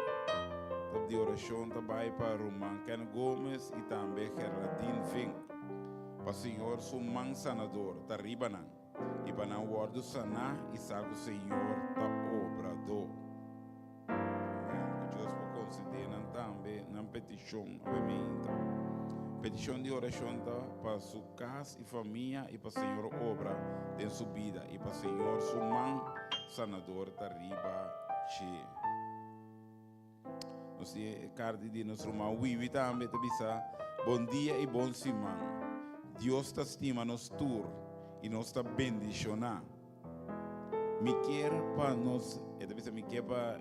di orashon ta bai pa ruman Ken Gomez i tambe Gerladine Vink pa Señor su man sanador ta riba nan. I pa nan wòrdu saná i sa ku Señor ta obradó. Amèn. Ku Dios por konsedé nan tambe nan petishon awe meinta. Petishon di orashon ta pa su kas i famia i pa Señor obra den su bida i pa Señor su man sanador ta riba dje. Nos tin e karta di nos ruman Wiwi tambe ta bisa, Bon dia i bon siman. Dios ta stima nos tur i nos ta bendishoná. Mi kier pa nos, e ta bisa mi kier pa,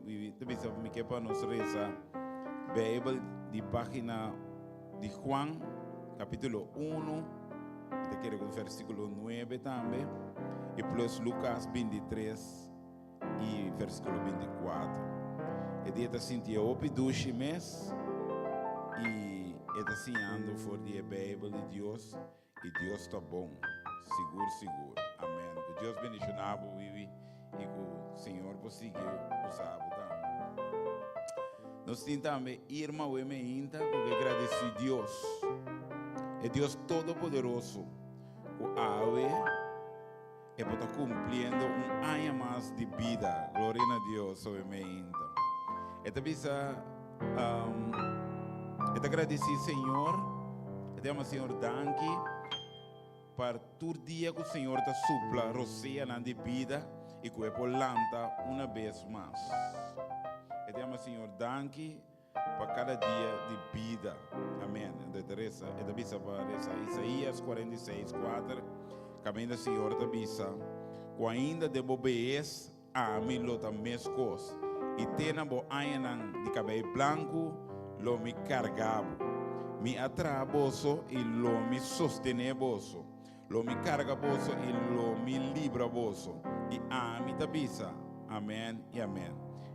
Wiwi ta bisa mi kier pa nos resa Bijbel di pagina di Juan capítulo 1, e ta kere ku versículo 9 tambe, i plus Lucas 23. I versíkulo 24. E dia ta sinti e hopi dushi mes i e ta siñando for di e Bijbel di Dios i Dios ta bon, sigur sigur. Amen. Ku Dios bendishoná bo Wiwi i ku Señor por sigui usa bo tambe. Nos tin tambe Irma Wemeinta ku ke gradisí Dios, e Dios Todopoderoso ku awe E bo ta cumpliendo un aña mas di bida. Gloria na Dios, oe meinta. E ta bisa, um, e ta agradeci Señor, e ta yama Señor danki pa tur dia cu Señor ta supla roseanan di bida y cu e por lanta una bes mas. E ta yama Señor danki pa kada dia di bida. Amen. Anto e ta resa, e ta bisa pa resa Isaías 46, 4, kaminda Señor ta bisa, ku ainda den bo behes ami lo ta meskos, i te na bo añanan di kabei blanku lo mi karga bo. Mi a traha boso i lo mi sostené boso. Lo mi karga boso i lo mi libra boso. I ami ta bisa, Amèn i amèn.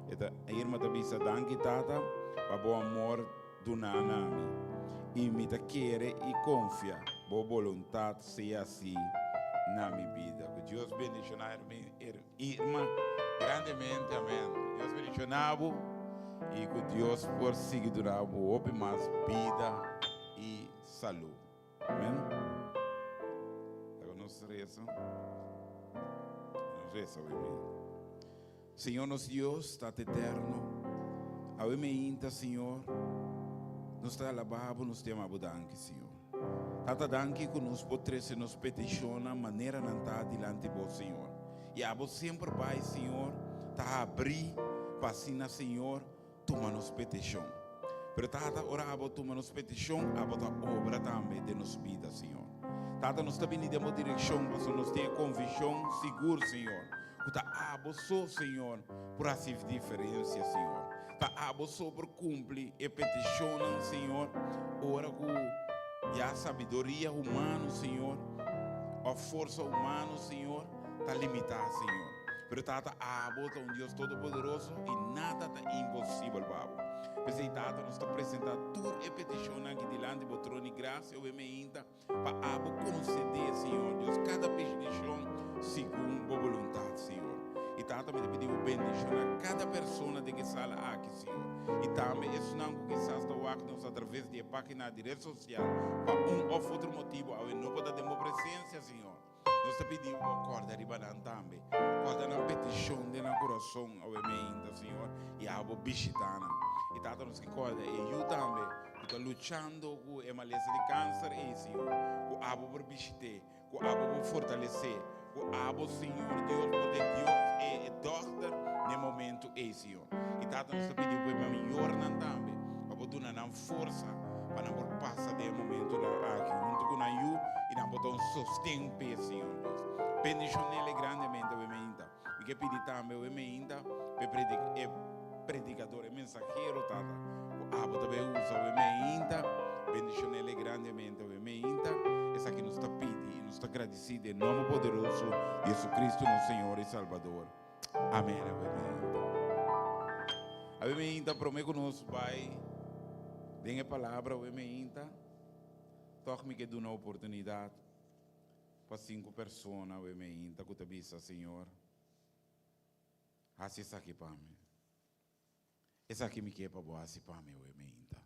E ta, Irma ta bisa, Danki, Tata, pa bo amor duná na mi. I mi ta kere i konfia bo boluntat sea así na mi bida. Ku Dios bendishoná Irma grandemente. Amèn. Ku Dios bendishoná bo i ku Dios por sigui duna bo hopi mas bida i salú. Amen. Laga nos reza. Nos reza hoy mi. Señor nos Dios, Tata eterno, awe me inta, Señor, nos ta alababo, nos te amabo danki, Señor. Tata danki ku nos por trece nos peticionnan manera nan ta dilanti bo, Señor. I abo semper bai, Señor, ta abrí pa asina, Señor, tuma nos petishon. Pero Tata, ora abo tuma nos petishon, abo ta obra tambe den nos bida, Señor. Tata, nos ta bini den bo direkshon pasobra nos tin e konvishon sigur, Señor, ku ta abo so, Señor, por hasi diferensia, Señor. Ta abo so por kumpli e petishonnan, Señor, ora ku ya sabiduria humano, Señor, òf forsa humano, Señor, ta limitá, Señor. Pero Tata, abo ta un Dios todopoderoso i nada ta imposibel pa abo. P'esei, Tata, nos ta presentá tur e petishonnan aki dilanti bo trono di grasia obe meinta pa abo konsedé, Señor Dios, kada petishon segun bo boluntat, Señor. I Tata, mi ta pidi bo bendishoná kada persona den e sala aki, Señor, i tambe esnan ku kisas ta wak nos atraves di e página di ret sosial pa un òf otro motibu awe no por ta den bo presensia, Señor. Nos ta pidi bo kòrda riba nan tambe. Kòrda nan petishon den nan kurason awe meinta, Señor, i abo bishitá nan. I Tata, nos ke kòrda e yu tambe ku ta luchando ku e malesa di kanser ei, Señor, ku abo por bishit'é, ku abo por fortalesé, ku abo, Señor Dios, por ta e Dios, e dòkter na e momentu ei, Señor. I Tata, nos ta pidi bo pa e mayornan tambe, pa bo duna nan forsa pa nan por pasa den e momentunan aki huntu ku nan yu i nan por ta un sosten p'e, Señor Dios. Bendishon'el grandemente awe meinta. Mi ke pidi tambe awe meinta p'e e predikador, e mensahero, Tata, ku abo ta bai usa awe meinta. Bendishon'el grandemente awe meinta. Esaki nos ta pidi i nos ta gradisí den nòmber poderoso di Jesucristo nos Señor i Salbador. Amen awe meinta. Awe meinta prome ku nos bai den e palabra awe meinta, tòg mi ke duna oportunidat pa sinku persona awe meinta ku ta bisa, Señor, hasi esaki pa mi. Esaki mi ke pa bo hasi pa mi awe meinta.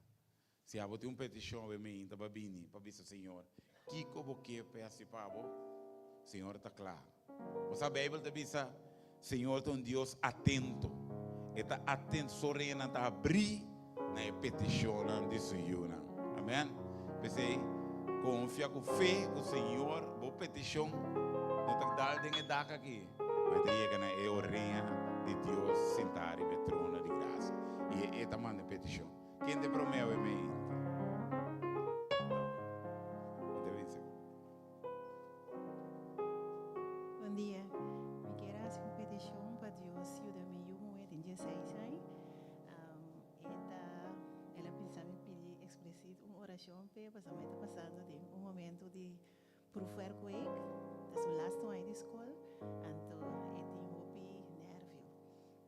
Si abo tin un petishon awe meinta pa bini pa bisa Señor, kiko bo ke pa e hasi pa bo? Señor ta kla. Bo sa Beibel ta bisa, Señor ta un Dios atento. E ta atento, su oreanan ta abrí na e petishonnan di su yunan. Amen. P'esei, konfia ku fe ku Señor bo petishon no ta dal den e dak aki, ma e ta yega na e orea di Dios sintá riba e trono di grasia. I e ta manda e petishon. Ken te promé awe mei? Bon dia. Mi kier hasi un petishon pa Dios yuda mi yu muhé tin dieseis aña. E ta, el a bisa mi pidi eksplisit un orashon p'e pasobra e ta pasando den un momento di proefwerkweek, ta su lastu aña di skol, anto e tin hopi nervio.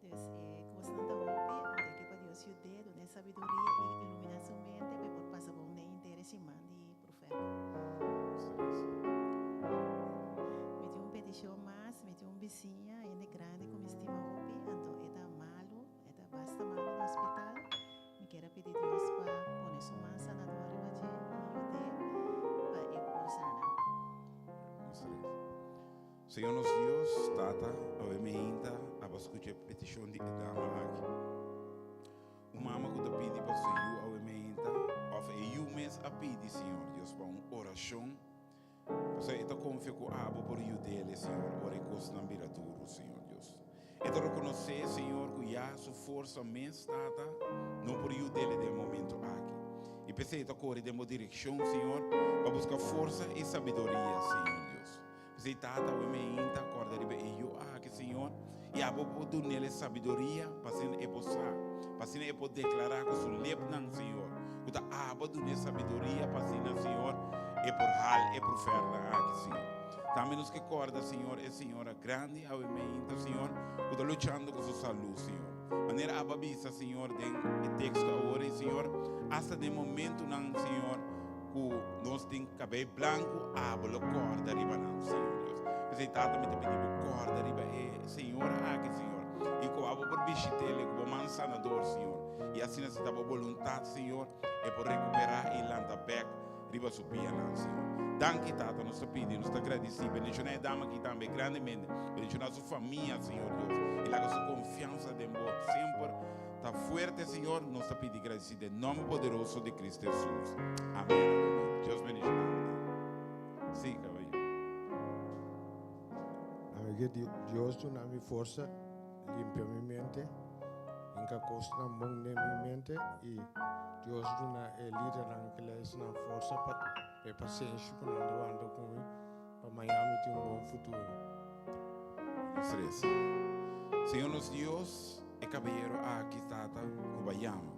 Dus e kosnan ta hopi, anto e ke pa Dios yud'é, dun'é sabiduria i iluminá su mente pa e por pasa bon den henter e siman di proefwerk. Mi tin un petishon mas, mi tin un bisiña, hende grandi ku mi stima hopi, anto e ta malu, e ta basta malu na hospital. Mi kier a pidi Dios pa pone su man sanador riba dje i yud'é pa e por sana. Señor nos Dios, Tata, awe meinta abo skucha e petishon di e dama aki. Un mama ku ta pidi pa su yu awe meinta, òf e yu mes a pidi, Señor Dios, pa un orashon, pasobra e ta konfia ku abo por yud'el, Señor, ora e kosnan bira duru, Señor Dios. E ta rekonosé, Señor, ku ya su forsa mes, Tata, no por yud'el den e momento aki. I p'esei e ta kore den bo direkshon, Señor, pa buska forsa i sabiduria, Señor Dios. P'esei, Tata, awe meinta kòrda riba e yu aki, Señor, i abo por dun'el e sabiduria pa asina e por sa, pa asina e por deklará ku su lepnan, Señor, ku ta abo a dun'é sabiduria pa asina, Señor, e por hal e profèrnan aki, Señor. Tambe nos ke kòrda, Señor, e señora grandi awe meinta, Señor, ku ta luchando ku su salú, Señor. Manera abo a bisa, Señor, den e teksto awor, Señor, asta den momentunan, Señor, Ku nos tin kabei blanku, abo lo kòrda riba nan, Señor Dios. P'esei, Tata, mi ta pidi bo kòrda riba e señora aki, Señor, i ku abo por bishit'el ku bo man sanador, Señor. I asina si ta bo boluntat, Señor, e por rekuperá i lanta bèk riba su pianan, Señor. Danki, Tata, nos ta pidi, nos ta gradisí. Bendishoná e dama aki tambe grandemente. Bendishoná su famia, Señor Dios, i laga su konfiansa den bo semper. Ta fuerte Señor, nos ta pidi gradeci den nomber poderoso di Cristo Jesus. Amen, amen. Dios bendiciona bo. Si, caballero. Ami ke Dios duna mi forsa, limpia mi mente, hinka kosnan bon den mi mente i Dios duna e lidernan ku leisnan forsa pa e pasenshi ku nan ta wanta ku mi pa mañan mi tin un bon futuro. Nos resa. Señor nos Dios, E kabeyero aki, Tata, ku bo a yama,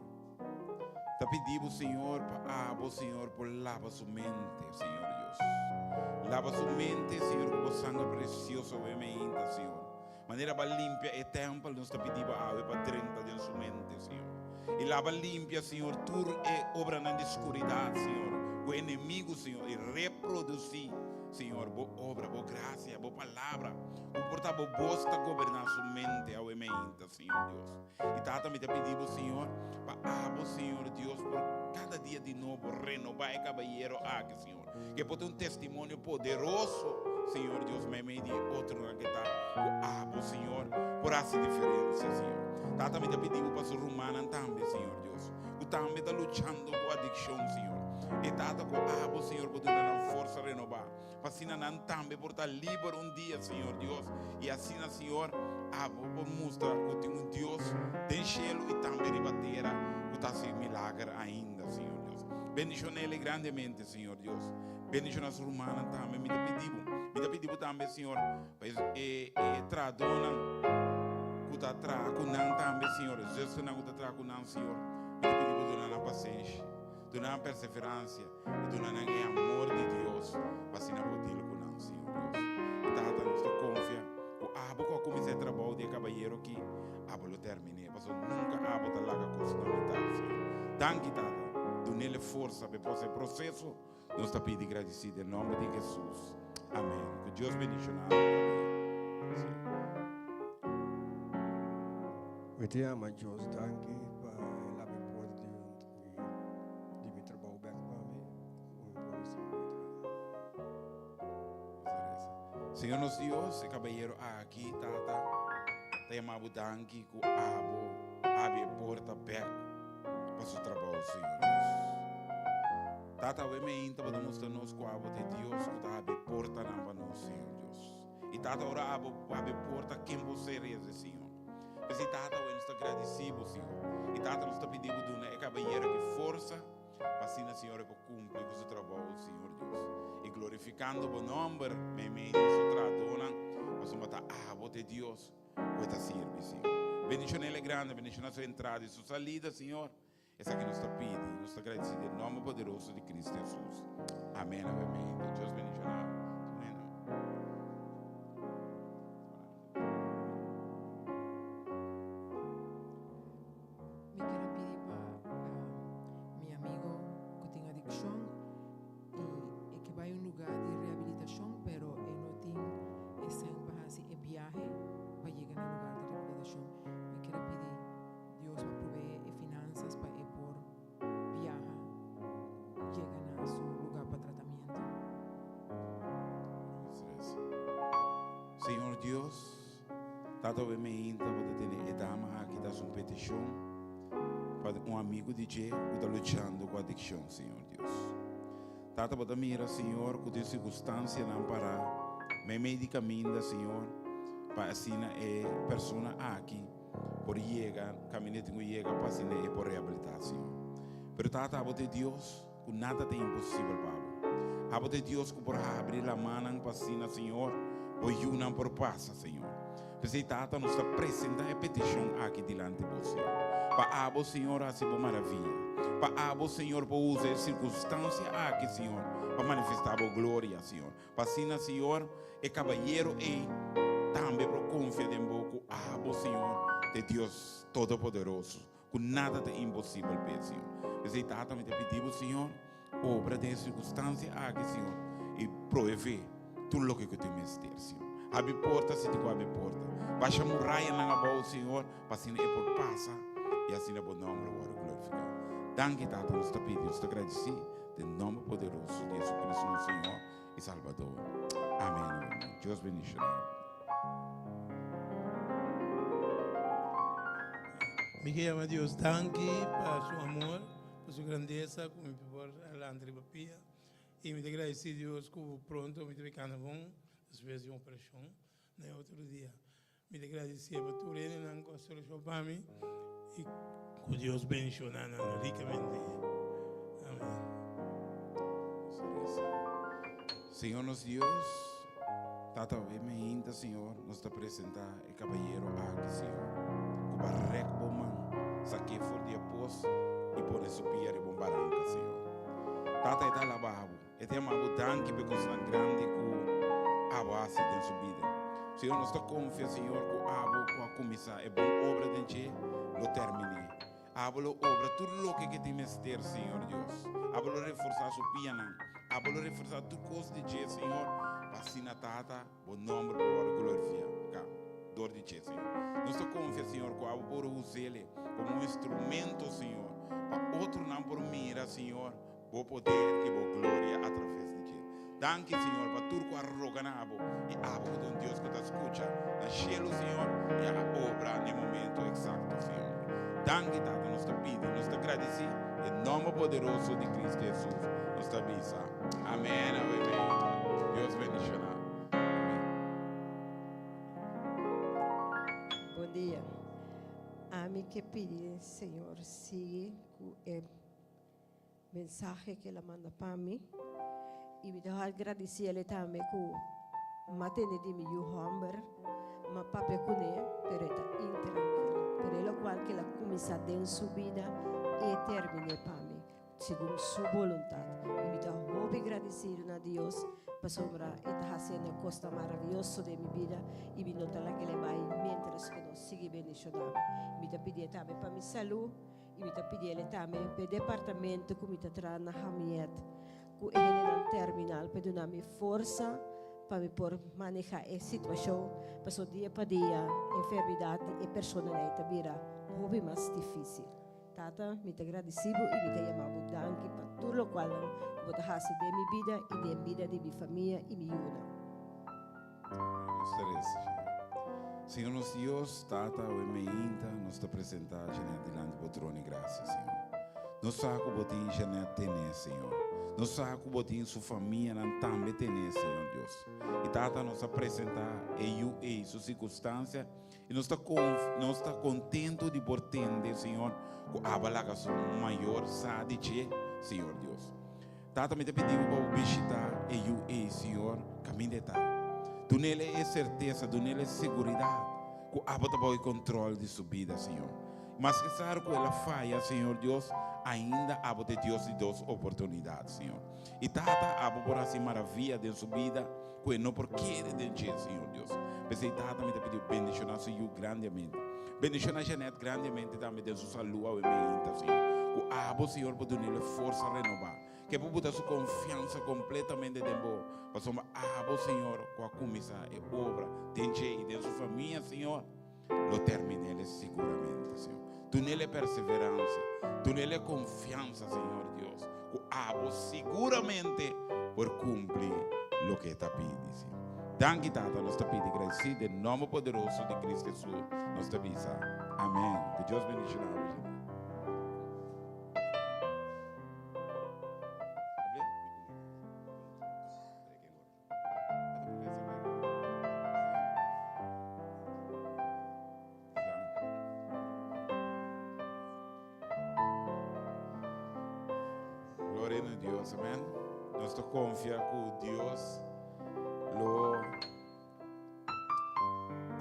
ta pidi bo, Señor, pa abo, Señor, por laba su mente, Señor Dios. Laba su mente, Señor, ku bo sanger presioso awe meinta, Señor. Manera bo a limpia e tèmpel, nos ta pidi bo awe pa drenta den su mente, Señor. I laba limpia, Señor, tur e obranan di skuridat, Señor, ku e enemigu, Señor, i reprodusí, Señor, bo obra, bo grasia, bo palabra. Ku por ta bo bos ta goberná su mente awe meinta, Señor Dios. I Tata, mi ta pidi bo, Señor, pa abo, Señor Dios, por kada dia di nobo renobá e kabayero aki, Señor. Ku por ta un testimonio poderoso, Señor Dios, meimei di otronan ku ta ku abo, Señor, por hasi diferensia, Señor. Tata, mi ta pidi bo pa su rumannan tambe, Señor Dios, ku tambe ta luchando ku adikshon, Señor. E Tata, ku abo, Señor, por duna nan forsa renobá, pa asina nan tambe por ta liber un dia, Señor Dios. I asina, Señor, abo por mustra ku tin un Dios den shelu i tambe riba tera ku ta hasi milager ainda, Señor Dios. Bendishon'ele grandemente, Señor Dios. Bendishona su rumannan tambe. Mi ta pidi bo, mi ta pidi bo tambe, Señor, pa e e trahadónan ku ta traha ku nan tambe, Señor, e zusternan ku ta traha ku nan, Señor. Mi ta pidi bo duna nan pasenshi, duna nan perseveransia i duna nan e amor di Dios pa asina por deal ku nan, Señor Dios. I Tata, nos ta konfia ku abo ku a kuminsá e trabou di e kabayero aki, abo lo terminé, pasobra nunka abo ta laga kos na mitat, Señor. Danki, Tata. Dun'el e forsa pa e pasa e proseso. Nos ta pidi gradisí den nòmber di Hesus. Amèn. Ku Dios bendishoná abo tambe. Sí. Mi ta yama Dios danki pa e labi porta di di mi trabou bek pa mi ku mi por sigui mi traha. Señor nos Dios, e kabayero aki, Tata, ta yama bo danki ku abo abi e porta bek pa su trabou, Señor Dios. Tata, awe meinta bo ta mustra nos ku abo ta e Dios ku ta habri portanan pa nos, Señor Dios. I Tata, ora abo habri porta, ken por sera esei, Señor? P'esei, Tata, awe nos ta gradisí bo, Señor. I Tata, nos ta pidi bo duna e kabayero aki forsa pa asina, Señor, e por kumpli ku su trabou, Señor Dios. I glorifikando bo nòmber meimei di su trahadónan, pasobra ta abo ta e Dios ku e ta sirbi, Señor. Bendishona el e grande, bendishona su entrada i su salida, Señor. Esaki nos ta pidi i nos ta gradisí den nòmber poderoso di Cristo Hesus. Amén. Awe mei. Dios bendishoná bo. Mi ker a pidi pa mi amigo ku tin adikshon i e ke bai un lugá di rehabilitashon pero e no tin e sèn pa hasi e biahe pa yega na e lugar di rehabilitashon. Mi ker a pidi Dios pa proveé e finansas pa e por biaha yega na su lugá pa tratamiento. Señor Dios, Tata awe meinta bo ta tene e dama aki ta haci un peticion pa un amigo di dje cu ta luchando cu adiccion, Señor Dios. Tata bo ta mira, Señor, cu tin circunstancianan para meimei di caminda, Señor, pa asina e persona aki por yega caminda e tin cu yega pa asina e por rehabilita, Señor. Pero Tata abo ta e Dios cu nada ta imposibel pa abo. Abo ta e Dios cu por habri lamanan pa asina, Señor, bo yunan por pasa, Señor. P'esei, Tata, nos ta presenta e peticion aki dilanti bo, Señor. Pa abo, Señor, haci bo maraviya. Pa abo, Señor, por usa e circunstancia aki, Señor, pa manifesta bo gloria, Señor. Pa asina, Señor, e cabayero ei tambe por confia den bo cu abo, Señor, ta e Dios Todopoderoso, cu nada ta imposibel p'e, Señor. P'esei, Tata, mi ta pidi bo, Señor, obra den e circunstancia aki, Señor, y provee tur loke cu tin mester, Señor. Habri porta si tin cu habri porta. Basha murayanan abou, Señor, pa asina e por pasa y asina bo nomber worde glorifica. Danki, Tata, nos ta pidi, nos ta gradici den nomber poderoso di Jesucristo, nos Señor y Salvador. Amen. Dios bendiciona. Mi ke yama Dios danki pa su amor, pa su grandesa ku mi por lanta riba pia. I mi ta gradisí Dios ku pronto mi ta bikando bon despues di un operashon na e otro dia. Mi ta gradisé pa tur hendenan ku a solushon pa mi i ku Dios bendishoná nan rikamente. Amen. Señor nos Dios, Tata awe meinta, Señor, nos ta presenta e cabayero aki, Señor, cu ba rek bo man, saké for di e pos i pone su pia riba un baranca, Señor. Tata, e ta alabá bo. E ta yama bo danki pa e kosnan grandi ku abo a hasi den su bida. Señor, nos ta konfia, Señor, ku abo ku a kuminsá e bon obra den dje lo terminé. Abo lo obra tur loke ke tin mester, Señor Dios. Abo lo reforsá su pianan. Abo lo reforsá tur kos di dje, Señor, pa asina, Tata, bo nòmber por wòrdu glorifiká dor di dje, Señor. Nos ta konfia, Señor, ku abo por us'é komo un instrumento, Señor, pa otronan por mira, Señor. Bo poder i Bo gloria atraves di dje. Danki, Señor, pa tur ku a roga na Abo, i Abo ku ta un Dios ku ta skucha na shelu, Señor, i a obra n'e momento eksakto, Señor. Danki, Tata, nos ta pidi, nos ta gradisí, den nòmber poderoso di Kristu Hesus, nos ta bisa, Amèn, amèn. Dios bendishoná. Amèn. Bon dia. Ami ke pidi Señor sigui ku e mensahe ke el a manda pa mi i mi ta gradisi el tambe ku m'a tende di mi yu hòmber m'a papia kuné pero e ta intrankil pero e lokual ke el a kuminsá den su bida e terminé pa mi segun su boluntat i mi ta hopi gradisido na Dios pasobra e ta hasiendo kosnan maravioso den mi bida i mi no ta laga el bai miéntras ku no sigui bendishoná mi mi ta pidié tambe pa mi salú. I mi ta pidi el'e tambe p'e departamento ku mi ta traha na Hamiet, ku e hendenan terminal pa duna mi forsa pa mi por maneha e situashon, pasobra dia pa dia enfermidat di e personanan ei ta bira hopi mas difisil. Tata, mi ta gradisi bo i mi ta yama bo danki pa tur lokualnan ku bo ta hasi den mi bida i den bida di mi famia i mi yunan. Nos ta reza, Señor. Señor nos Dios, Tata, awe meinta nos ta presenta Jeanette dilanti bo trono di gracia, Señor. Nos sa cu bo tin Jeanette tene, Señor. Nos sa cu bo tin su famianan tambe tene, Señor Dios. Y Tata, nos a presenta e yu ey, su circunstancia, y nos ta nos ta contento di por tende, Señor, cu aba laga su mayor sa di dje, Señor Dios. Tata, mi ta pidi bo pa bo bishita e yu ei, Señor, kaminda e ta. Dun'el e sertesa, dun'el e seguridat ku abo ta bou e kontrol di su bida, Señor. Maske sar ku el a faya, Señor Dios, ainda abo ta e Dios di dos oportunidat, Señor. I Tata, abo por hasi maravia den su bida ku e no por kere den dje, Señor Dios. P'esei, Tata, mi ta pidi bo bendishoná su yu grandemente. Bendishoná Jeanette grandemente tambe den su salú awe meinta, Señor. Ku abo, Señor, por dun'el e forsa renobá. Ke por buta su konfiansa kompletamente den bo, pasobra abo, Señor, ku a kuminsá e obra den dje i den su famia, Señor, lo termin'el siguramente, Señor. Dun'el e perseveransia, dun'el e konfiansa, Señor Dios, ku abo siguramente por kumpli loke e ta pidi, Señor. Danki, Tata, nos ta pidi gradisí den nòmber poderoso di Cristo Hesus, nos ta bisa, Amèn. Ku Dios bendishoná bo, Jeanette. Gloria na Dios, amén. Nos ta confia ku Dios lo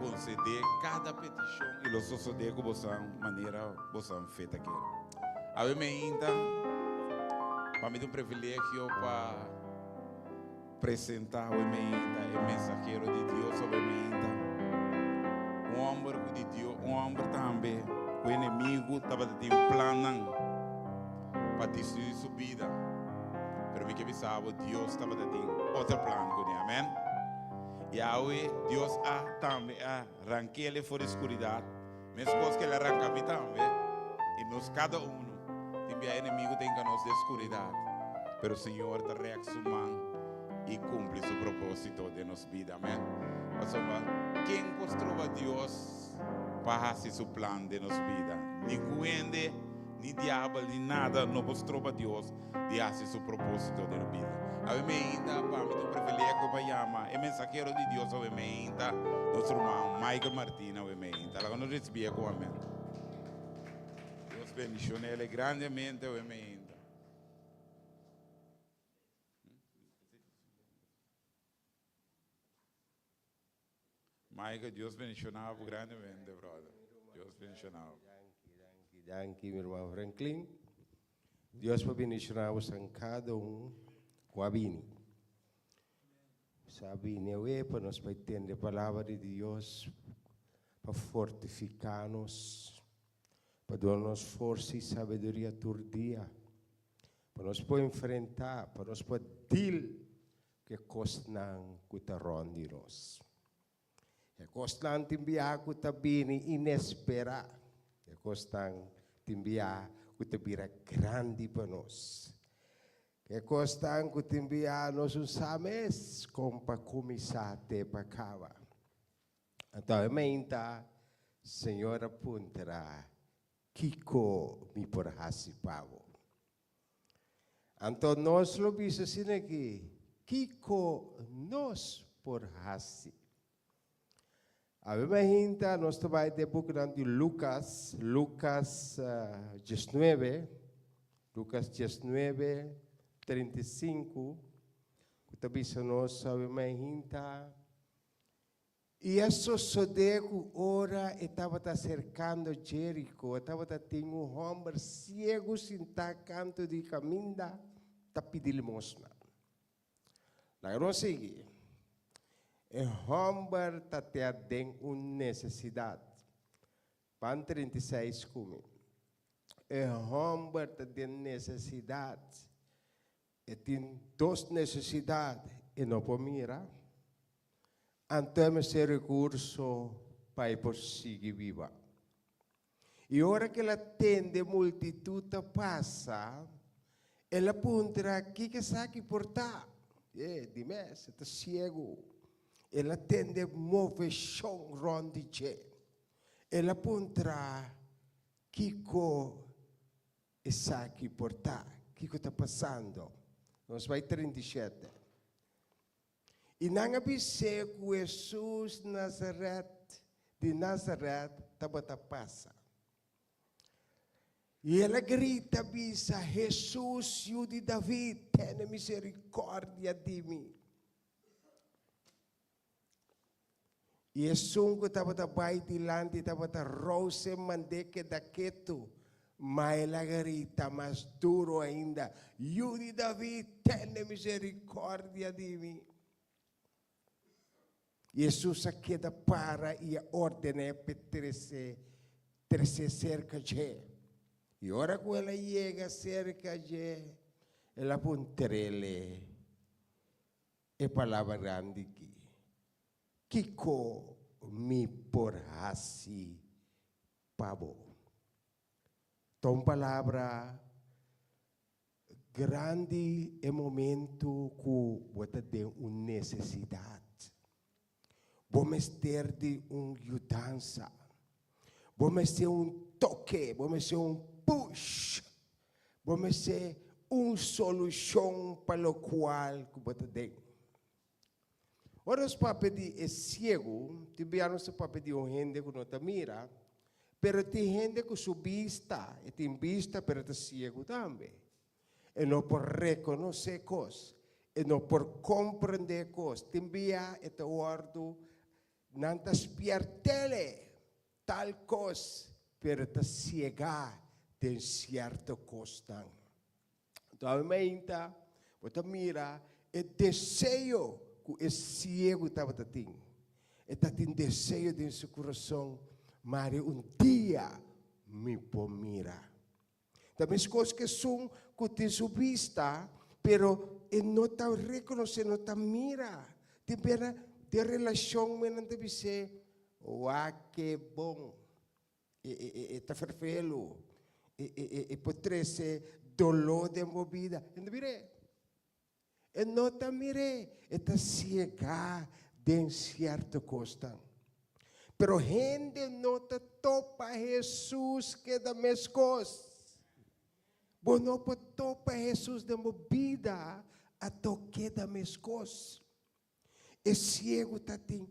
concede cada peticion y lo sosode ku bosan manera bosan fe ta kere. Awe meinta, pa mi ta un privilegio pa Presenta awe meinta e mensahero di Dios awe meinta. Un homber ku di Dios, un homber tambe ku enemigu tabata tin plannan pa destruir su bida. Pero mi ke bisa bo Dios tabata tin otro plan kuné. Amen. I awe Dios a tambe a rankele for di skuridat, meskos ke el a ranka mi tambe i nos kada uno. Tin bia enemigu ta hinka nos den skuridat, pero Señor ta rèk su man i kumpli su propósito den nos bida. Amèn. Pasobra ken por stroba Dios pa hasi su plan den nos bida? Ningun hende, ni diabel, ni nada no por stroba Dios di hasi su propósito den nos bida. Awe meinta pa mi ta un privilegio pa yama e mensahero di Dios awe meinta, nos ruman Michael Martina awe meinta. Laga nos risibié ku amèn. Dios bendicionele grandemente awe meinta. Michael, Dios bendiciona bo grandemente, brother. Dios bendiciona bo. Danki, danki, danki, mi hermano Franklin. Dios por bendiciona bo san cada un cu a bini. Sa bini awe pa nos bai tende palabra di Dios, pa fortifica nos, pa duna nos forsa y sabiduria tur dia, pa nos por enfrenta, pa nos por deal cu e cosnan cu ta rond di nos. E cosnan tin biaha cu ta bini inespera, e cosnan tin biaha cu ta bira grandi pa nos. E kosnan ku tin bia nos un sa mes kon pa kuminsá te pa kaba. Anto e meinta Señor a puntra, Kiko mi por hasi pa bo? Anto nos lo bisa asina aki, Kiko nos por hasi? Awe mainta nos ta bai den bukinan di Lucas, Lucas diesnuebe, Lucas diesnuebe, 35, ku ta bisa nos awe mainta, I a sosodé ku ora e tabata aserkando Jeriko, tabata tin un hòmber siegu sintá kantu di kaminda ta pidi limosna. Laga nos sigui. E hòmber ta tea den un nesesidat. Pan 36 ku mi. E hòmber ta den nesesidat. E tin dos nesesidat, e no por mira, anto e mester rekurso pa e por sigui biba. I ora ku el a tende multitut ta pasa, el a puntra, Kiko esaki por ta? E, di mes, e ta siegu. El a tende moveshon rònt di dje. El a puntra, Kiko esaki por ta? Kiko ta pasando? Nos bai 37. I nan a bis'é ku Hesus Nazaret di Nazaret tabata pasa. I el a grita bisa, Hesus, Yu di David, tene miserikòrdia di mi. I esun ku tabata bai dilanti tabata rous'é mand'é keda ketu, ma el a grita mas duru ainda, Yu di David, tene miserikòrdia di mi! Hesus a keda para i a ordené p'e trese tres'é serka dje. I ora ku el a yega serka dje, el a puntr'el, E palabra grandi ki, Kiko mi por hasi pa bo? Ta un palabra grandi e momento ku bo ta den un nesesidat. Bo mester di un yudansa. Bo mester un toke, bo mester un push. Bo mester un solushon pa lokual ku bo ta den. Ora nos papia di e siegu, tin bia nos ta papia di un hende ku no ta mira, pero tin hende ku su bista, e tin bista pero e ta siegu tambe. E no por rekonosé kos, e no por komprendé kos. Tin bia e ta wòrdu, nan ta spièrt'el tal kos, pero e ta siegá den sierto kosnan. Anto awe mainta bo ta mira e deseo ku e siegu tabata tin. E ta tin deseo den su kurason, Mari un dia mi por mira. Ta meskos ku esun ku tin su bista, pero e no ta rekonosé, no ta mira. Tin pena den relashon men nan ta bis'é, Wak ke bon. E, e, e, e ta ferfelu. E, e, e, e por trese doló den bo bida. E no ta mir'é. E no ta mir'é. E ta siegá den sierto kosnan. Pero hende no ta topa Hesus keda meskos. Bo no por topa Hesus den bo bida ato keda meskos. E siegu ta tin,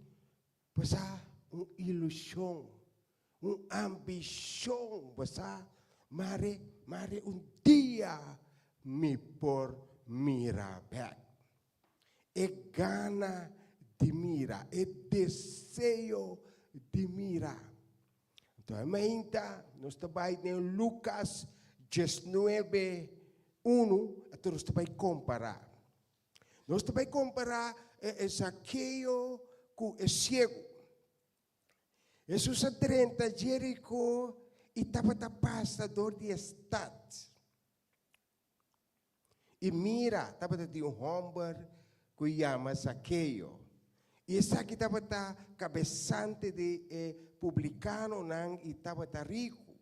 bo sa, un ilushon, un ambishon, bo sa, mare, mare un dia mi por mira bèk. E gana di mira, e deseo di mira. Anto e mainta nos ta bai den Lukas 19, unu, anto nos ta bai kompará. Nos ta bai kompará e Zakeo ku e siegu. Hesus a drenta Jeriko i tabata pasa dor di e stat. I mira, tabata tin un hòmber ku yama Zakeo. I esaki tabata kabesante di e publikanonan i tabata riku.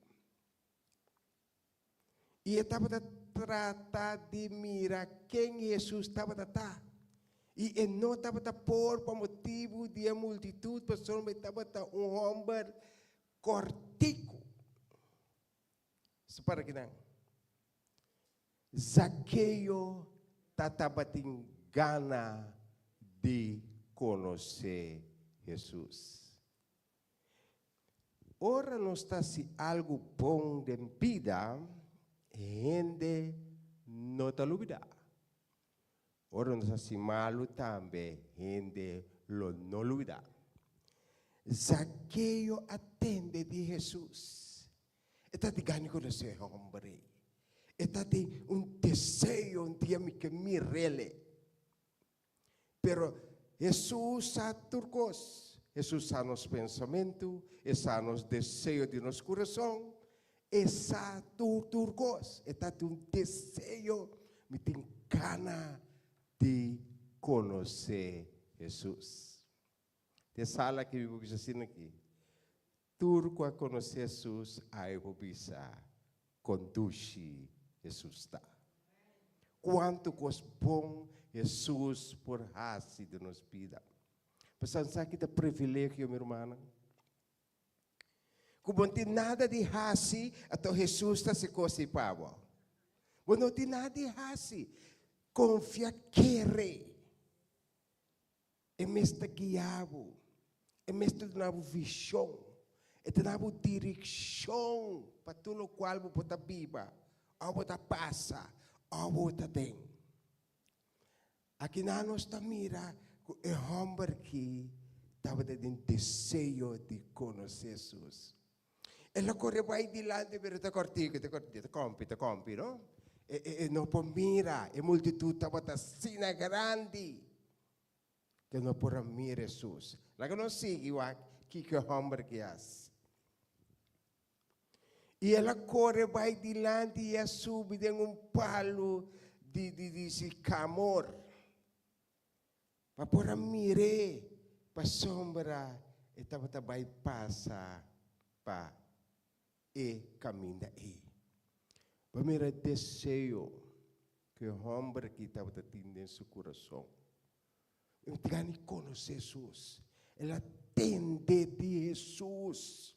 I e tabata trata di mira ken Hesus tabata ta. I e no tabata por pa motibu di e multitut, pasobra e tabata un hòmber kòrtiku. Separa kinan. Zakeo ta tabatin gana di konosé Hesus. Ora nos ta hasi algu bon den bida, hende no ta lubidá. Ora nos hasi malu tambe, hende lo no lubidá. Zakeo a tende di Hesus. E ta di gana di konosé e hòmber ei. E ta tin un deseo un dia mi ke mir'el. Pero Hesus sa tur kos. Hesus sa nos pensamentu, e sa nos deseo di nos kurason, e sa tur tur kos. E ta tin un deseo, mi tin gana di konosé Hesus. Den sala aki mi por bisa asina aki, tur ku a konosé Hesus a e por bisa kon dushi Hesus ta. Kuantu kos bon Hesus por hasi den nos bida. Pasobra esaki ta privilegio, mi rumannan. Ku bo no tin nada di hasi, anto Hesus ta hasi kos ei pa bo. Bo no tin nada di hasi. Konfia, kere. E mes ta guia bo. E mes ta duna bo vishon. E ta duna bo direkshon pa tur lokual bo por ta biba, òf bo ta pasa, òf bo ta den. Akinan nos ta mira ku e hòmber ki tabata den deseo di konosé Hesus. El a kore bai dilanti, pero ta kòrtiku, ta kòrtiku, ta kòmpi, ta kòmpi, no? E, e, e no por mira, e multitut tabata asina grandi ku no por a mira Hesus. Laga nos sigui wak kiko e hòmber ki hasi. I el a kore bai dilanti i a subi den un palu di di di sikamor pa por a mir'é, pasobra e tabata bai pasa pa e kaminda ei. Bo mira e deseo ku e hòmber aki tabata tin den su kurason. E tin gana di konosé Hesus. El a tende di Hesus.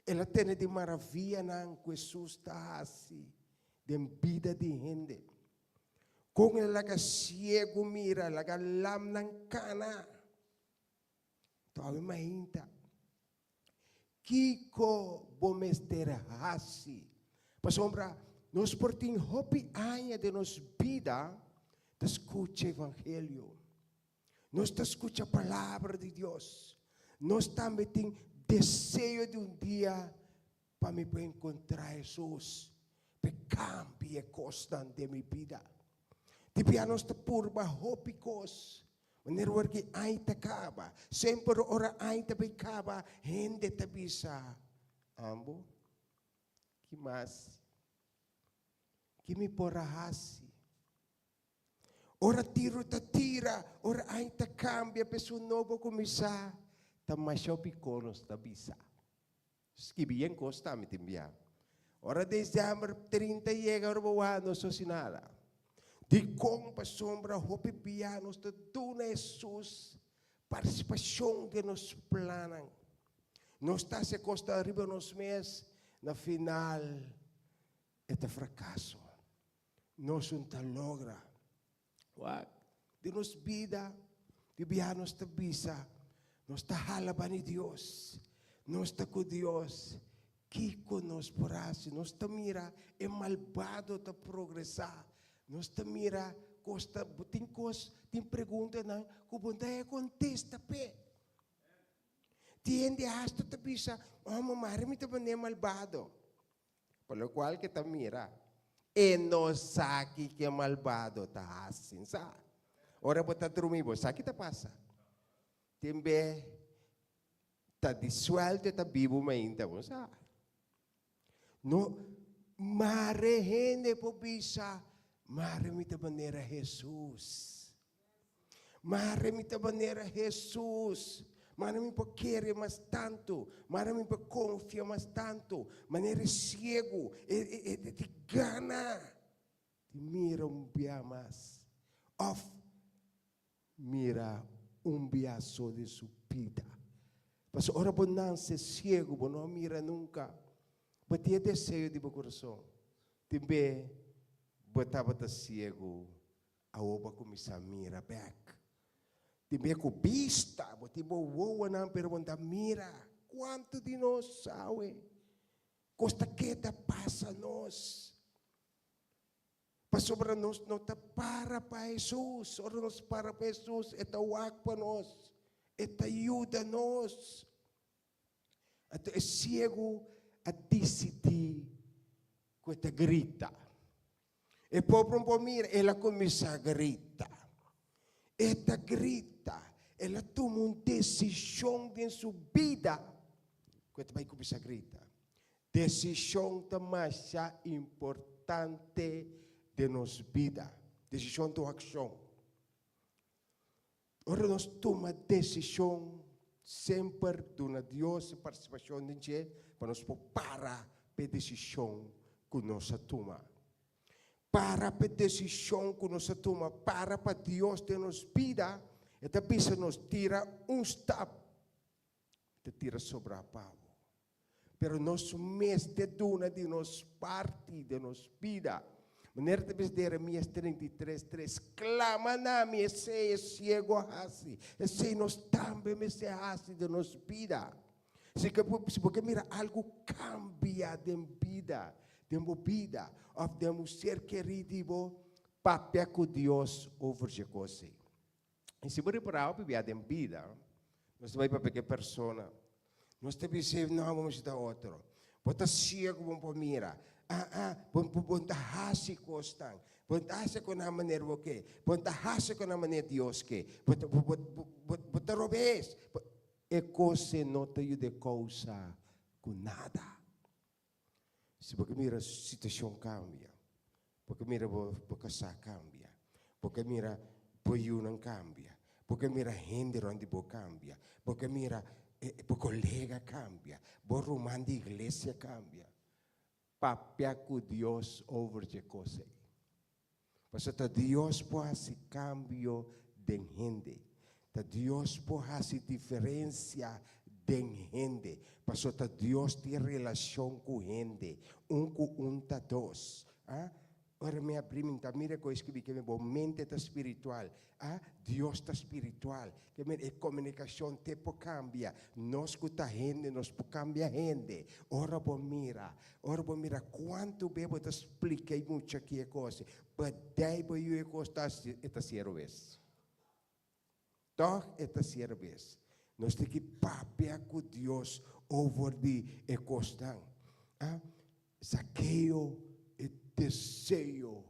El a tende di maravianan ku Hesus ta hasi den bida di hende. Kon el a laga siegu mira, laga lamnan kana. Tòg mainta. Kiko bo mester hasi? Pasobra nos por tin hopi aña den nos bida ta skucha evangelio. Nos ta skucha palabra di Dios. Nos tambe tin deseo di un dia pa mi por enkontrá Hesus, p'e kambia e kosnan den mi bida. Di bia nos ta purba hopi kos. Wanneer wor ki ai ta kaba, semper ora ai ta bay kaba, hende ta bisa, Ambo, ki mas? Ki mi por a hasi? Ora tiro ta tira, ora ai ta kambia, p'esun nobo kuminsá, ta masha hopi kos nos ta bisa. Skibi yen kos tambe tin bia. Ora december 30 yega ora bo wak no sosi nada. Dikon? Pasobra hopi bia nos ta duna Hesus partisipashon den nos plannan. Nos ta hasi e kos ta riba nos mes, na final e ta frakaso. Nos un ta logra. Wak, den nos bida, di biaha nos ta bisa, nos ta hala bani Dios, nos ta ku Dios, kiko nos por hasi? Nos ta mira e malbado ta progresá, nos ta mira kos ta, tin kos, tin preguntanan ku bo no ta haña kontesta p'e. Tin hende hasta ta bisa, oh, mari mi ta manera malbado. Pa lokual ke ta mira, e no sa kiko e malbado ta hasi. Sa? Ora bo ta drumi, bo sa ki ta pasa. Tin be ta di suelto e ta bibu mainta, bo sa. No mare hende por bisa, mare mi ta manera Hesus. Mare mi ta manera Hesus. Mare mi por kere mas tantu. Mare mi por konfia mas tantu. Manera e siegu, e, e, e, e tin gana. Di mira un bia mas. Òf mira un bia so den su bida. Pasobra ora bo nanse siegu, bo no a mira nunka. Bo tin e deseo di bo kurason. Tin be bo tabata siegu, awor bo a kuminsá mira bèk. Tin be ku bista, bo tin bo wowonan, pero bo no ta mira. Kuantu di nos awe kos ta keda pasa nos? Pasobra nos no ta para pa Hesus. Ora nos para pa Hesus, e ta wak pa nos. E ta yuda nos. Anto e siegu a disidí ku e ta grita. E pobre no por mira, el a kuminsá grita. E ta grita. El a tuma un desishon den su bida ku e ta bai kuminsá grita. Desishon ta masha importante den nos bida. Desishon ta un akshon. Ora nos tuma desishon, semper duna Dios e partisipashon den dje pa nos por para pa e desishon ku nos a tuma. Para pa e desishon ku nos a tuma, para pa Dios den nos bida, e ta bisa nos tira un stap, e ta tira sobrá pa bo. Pero nos mester duna di nos parti den nos bida. Manera ta bisa den Jeremias 33, 3, Clama na mi, esei e ciego a haci, esei nos tambe mester haci den nos bida. Si ke si bo ke mira algo cambia den bida, den bo bida, of den un ser keri di bo, papia cu Dios over dje cos ei. I si bo repará hopi bia den bida, nos ta bai papia ku e persona. Nos ta bisa, no, bo mester ta otro. Bo ta siegu, bo no por mira. Ah, ah, bo, bo, bo no ta hasi kosnan. Bo no ta hasi ku nan manera bo ke. Bo no ta hasi ku nan manera Dios ke. Bo ta, bo, bo, bo, bo ta robes. Bo, e kos ei no ta yuda e kousa ku nada. Si bo ke mira situashon kambia, bo ke mira bo bo kasá kambia, bo ke mira bo yunan kambia, bo ke mira hende rònt di bo kambia, bo ke mira bo kolega kambia, bo ruman di iglesia kambia, papia ku Dios over dje kos ei. Pasobra ta Dios por hasi kambio den hende. Ta Dios por hasi diferensia den hende. Pasobra ta Dios tin relashon ku hende. Un ku un ta dos. A Ora mi abri mi ta mira ku e skibi ke mi bo mente ta spiritual. A Dios ta spiritual. Ke men e komunikashon te por kambia. Nos ku ta hende nos por kambia hende. Ora bo mira, ora bo mira kuantu be bo ta splika e mucha ki e kos, badai bo yu e kos ta hasi, e ta sier obes. Tòg e ta sier obes. Nos tin ki papia ku Dios over di e kosnan. A Zakeo e deseo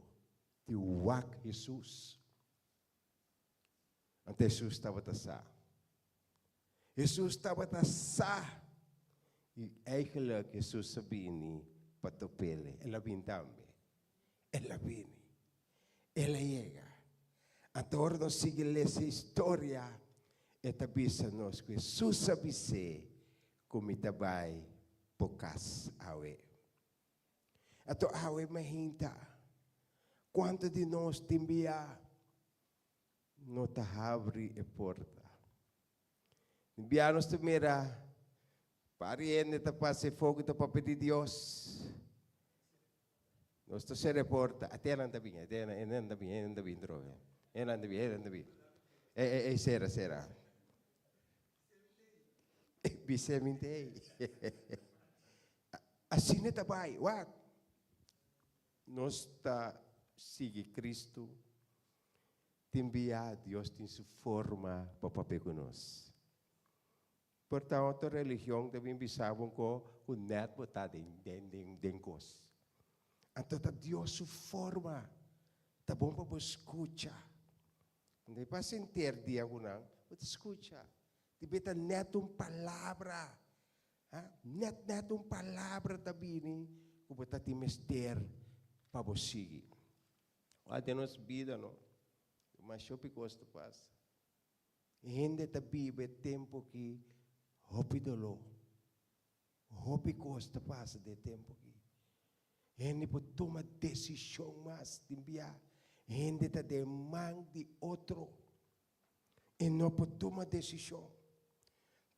di wak Hesus. Anto Hesus tabata sa. Hesus tabata sa. I eigenlijk Hesus a bini pa top'el. El a bini tambe. El a bini. El a yega. Anto ora nos sigui lesa e historia, e ta bisa nos ku Hesus a bis'é ku mi ta bai bo kas awe. Anto awe mainta, kuantu di nos tin bia no ta habri e porta? Tin bia nos ta mira pari hende ta pasa e fogo ta papia di Dios. Nos ta sera e porta, ate nan ta bin, ate nan ta bin, nan ta bin trobe. Nan ta bin, nan ta bin. Ey, ey, ey, sera, sera. Bis'é mi t'ey. Asina ta bai. Wak, nos ta sigui Cristo. Tin bia Dios tin su forma pa papia ku nos. Por ta otro religion ta bin bisa bo ku ku nèt bo ta den den den den kos. Anto ta Dios su forma. Ta bon pa bo skucha. Unda pa sinter dia ku nan, bo ta skucha. Di beta nèt un palabra. Ha? Nèt nèt un palabra ta bini ku bo ta tin mester pa bo sigui. Wak den nos bida no, mas hopi kos ta pasa. Hende ta biba e tempu aki hopi doló. Hopi kos ta pasa den e tempu aki. Hende por tuma desishon mas tin bia. Hende ta den man di otro i no por tuma desishon.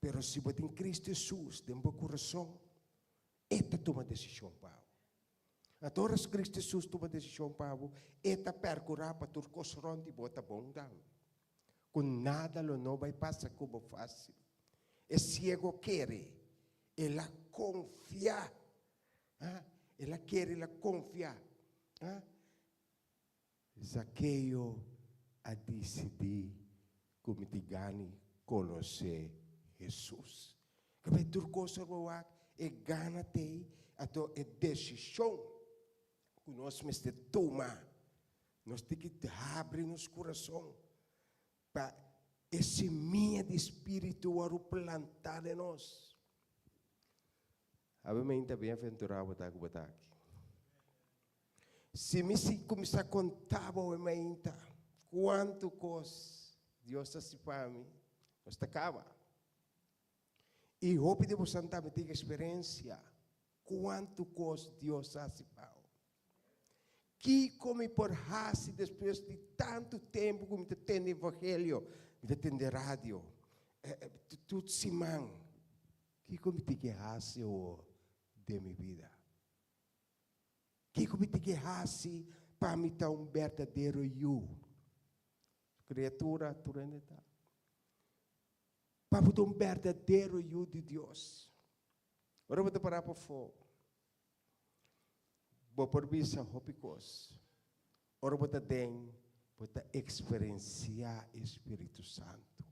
Pero si bo tin Kristu Hesus den bo kurason, E ta tuma desishon pa bo. Anto ora Kristu Hesus tuma desishon pa bo, E ta perkurá pa tur kos rònt di bo ta bon tambe. Ku nada lo no bai pasa ku bo fásil. E siego kere, el a konfia. Ha? El a kere, el a konfia. Ha? Zakeo a disidí ku mi tin gana konosé Hesus. Kaba tur kos a wak, e gana t'ei, anto e desishon ku nos mester tuma, nos tin ki habri nos kurason pa e simia di Spiritu wòrdu plantá den nos. Awe mainta bienaventurá bo ta ku bo ta aki. Si mi si kuminsá konta bo awe mainta kuantu kos Dios a hasi pa mi, nos ta kaba. I hopi di boso tambe tin eksperensia kuantu kos Dios a hasi pa bo. Kiko mi por hasi despues di tantu tempu ku mi ta tende evangelio, mi ta tende radio, tur siman? Kiko mi tin ke hasi awor den mi bida? Kiko mi tin ke hasi pa mi ta un berdadero yu? Kriatura tur hende ta. Pa bo ta un berdadero yu di Dios. Ora bo ta pará pafó, bo por bisa hopi kos. Ora bo ta den, bo ta eksperensiá e Spiritu Santu.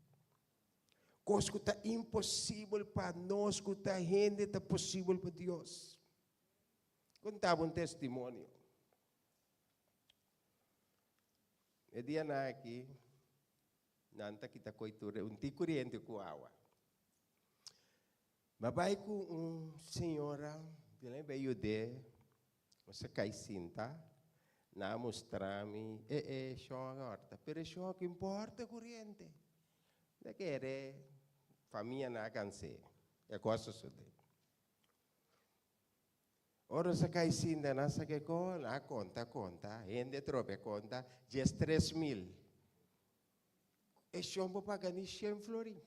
Kos ku ta imposibel pa nos ku ta hende ta posibel pa Dios. Konta bo un testimonio. E dianan aki nan ta kita koi tur un ti kuriente ku awa. M'a bai ku un señora di la bai yud'é, nos a kai sinta, nan a mustra mi e e shon a horta, pero e shon a importa kuriente. Mi a kere famianan a kans'é, e kos a sosodé. Ora nos a kai sinta nan sa kiko, nan a konta konta, hende atrobe a konta, 13 mil. E shon por paga ni shen florin.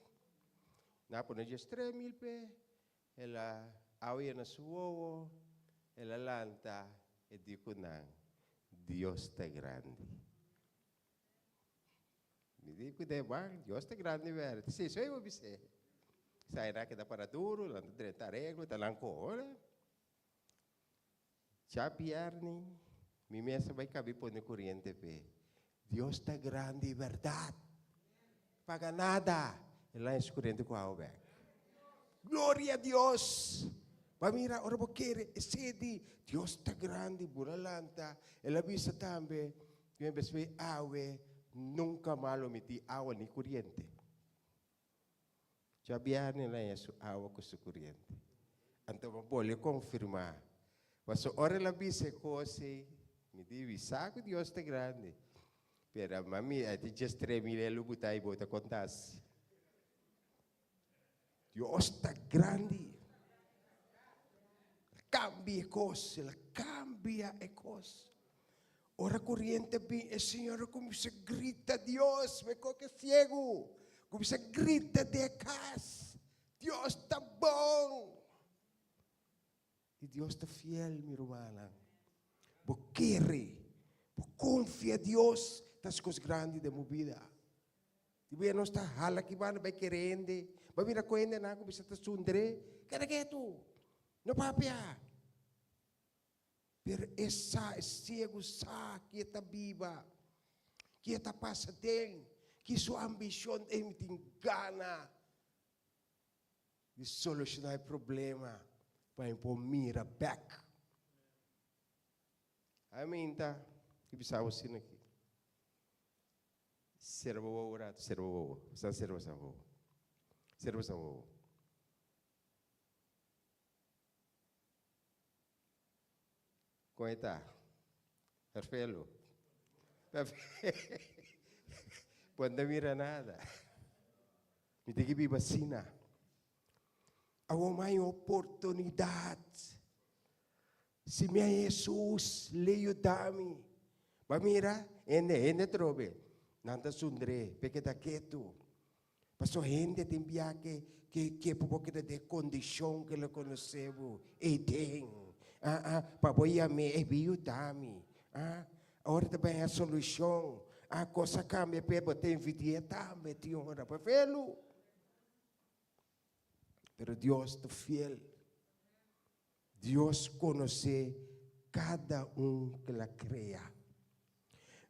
Nan a pone 13 mil p'e, el a awa yena su wowo, el a lanta, e di ku nan, Dios ta grandi. Mi di ku den ban, Dios ta grandi berde. Si, so bo bis'é. Sa nan keda para duru, nan ta drenta areglo, ta nan koho. Djabièrni, mi mes a bai kabi pone kuriente p'e. Dios ta grandi bèrdat. Paga nada. El a haña su kuriente ku awa bèk. Gloria a Dios! Ba mira, ora bo kere, esei di Dios ta grandi, bo na lanta. El a bisa tambe, Mi a bespe awe, nunka mas lo mi tin awa ni kuriente. Djabièrnè el a haña su awa ku su kuriente. Anto mi a bolbe konfirmá. Pasobra ora el a bisa e kos ei, mi di, Mi sa ku Dios ta grandi, pero mi a mira e tin 13 mil el lo buta ei bo ta konta asi. Dios ta grandi. El cambia e cos, el cambia e cos. Ora corriente bin, e señora cuminsa grita Dios, me coge ciego. Cuminsa grita de cas. Dios ta bon. I Dios ta fiel, mi rumannan. Bo kere, bo konfia Dios, ta hasi kos grandi den bo bida. Di bia nos ta hala ki banda bai kere hende, bai mira ku hendenan ku bisa ta sundré, keda ketu, no papia. Pero e sa, e siegu sa ki e ta biba, ki e ta pasa den, ki su ambishon ta, mi tin gana di solushoná e problema pa mi por mira bèk. Aminta ki bisa bo asina aki. Sera bo wowo rato, sera bo wowo. Sa sera bo sa wowo. Sera bo sa wowo. Kon e ta? Ferfelu. Bo no ta mira nada. Mi tin ki biba asina. Awor mi hay oportunidat. Si mi a Hesus, le yuda mi. Bo a mira? Hende, hende trobe. Nan ta sundr'é, p'e keda ketu. Paso hende tin bia ke ke ke pa bo keda den kondishon ke lo konosé bo. Ei den. Ah, ah, pa bo yam'é, ei bin yuda mi. Ah, ora ta bin haña solushon. Ah, kos a kambia p'e, bo ta envidi'é tambe tin ora. Bo felu. Pero Dios ta fiel. Dios konosé kada un ku el a krea.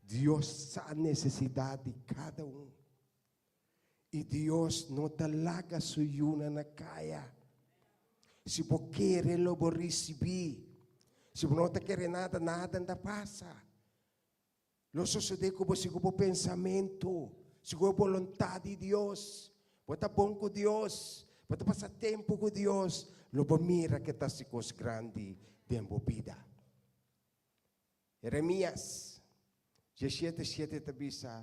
Dios sa nesesidat di kada un. I Dios no ta laga su yunan na kaya. Si bo kere lo bo risibí. Si bo no ta kere nada, nada no ta pasa. Lo sosodé ku bo segun bo pensamentu, segun e boluntat di Dios. Bo ta bon ku Dios, bo ta pasa tempu ku Dios, lo bo mira ke ta hasi kos grandi den bo bida. Jeremias diesshete shete ta bisa,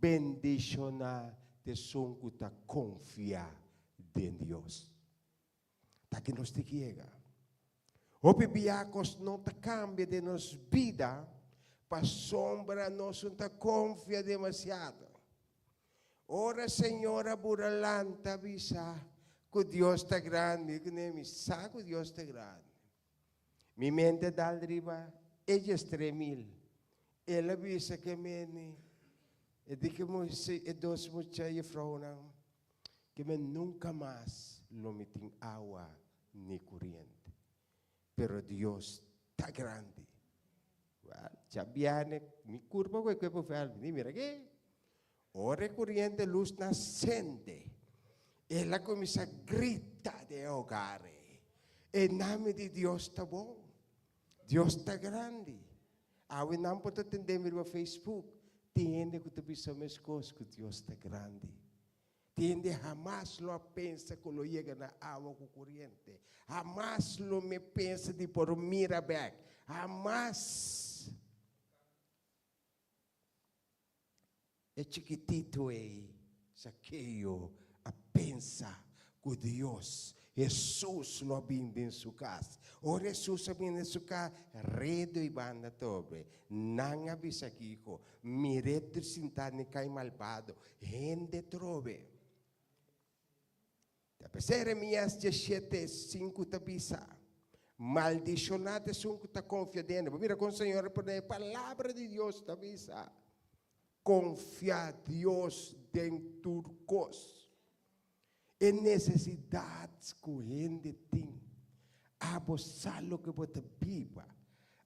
Bendishoná t'esun ku ta konfia den Dios. Ta ki nos tin ki yega. Hopi bia kos no ta kambia den nos bida pasobra nos no ta konfia demasiado. Ora Señor a bura lanta bisa ku Dios ta grandi, ku ne mi sa ku Dios ta grandi. Mi mente dal riba e 13.000. El a bisa ke meni e di ke e dos mucha yefrounan. Ke men nunka mas lo mi tin awa ni kuriente. Pero Dios ta grandi. Wel, djabierne mi kurpa ku e kuerpo vèl, mi di, mira ke, ora e kuriente lus na sende, el a kuminsá grita den e hogar ei, E name di Dios ta bon. Dios ta grandi. Awe nan por ta tende mi riba Facebook, tin hende ku ta bisa meskos ku Dios ta grandi. Tin hende hamas lo a pensa ku lo yega na awa ku kuriente. Hamas lo mi pensa di por mira bek. Hamas. E chikitito ei, Zakeo, a pensa ku Dios, Hesus, lo a bin den su kas. Ora Hesus a bin den su kas, redo i banda tobe. Nan a bisa kiko? Mir'é tur sintá den kai malbado, hende trobe. Ta p'esei Jeremias diesshete, sinku ta bisa, Maldishoná ta esun ku ta konfia den. Bo mira kon Señor a pone e palabra di Dios ta bisa, Konfia Dios den tur kos. E nesesidat ku hende tin, abo sa loke bo ta biba,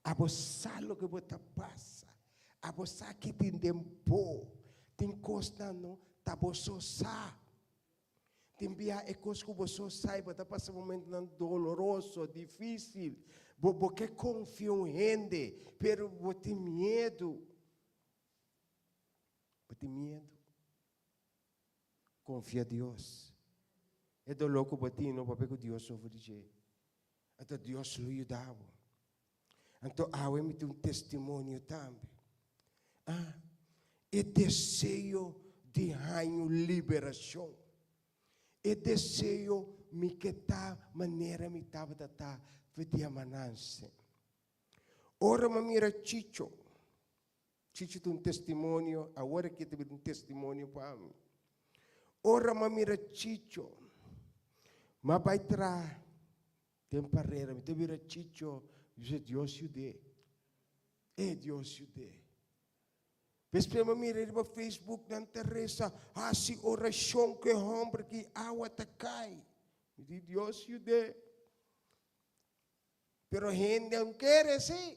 abo sa loke bo ta pasa, abo sa ki tin den bo. Tin kosnan no ta bo so sa. Tin bia e kos ku bo so sai, bo ta pasa momentunan doloroso, difísil. Bo bo ke konfia un hende, pero bo tin miedu. Bo tin miedu. Konfia Dios. E doló ku bo tin no papia ku Dios over di dje. Anto Dios lo yuda bo. Anto awe mi tin un testimonio tambe. Ah, e deseo di haña un liberashon. E deseo mi ke ta manera mi tabata ta for di amananse. Ora mi a mira Chicho, Chicho ta un testimonio, awor aki ta bira un testimonio pa mi. Ora mi a mira Chicho, mi a bai traha Den parera mi ta bira chicho, mi bisa Dios yud'é. E Dios yud'é. Despues mi a mira riba Facebook nan ta resa, hasi orashon ku e hòmber ki awa ta kai. Mi di Dios yud'é. Pero hende a kere si.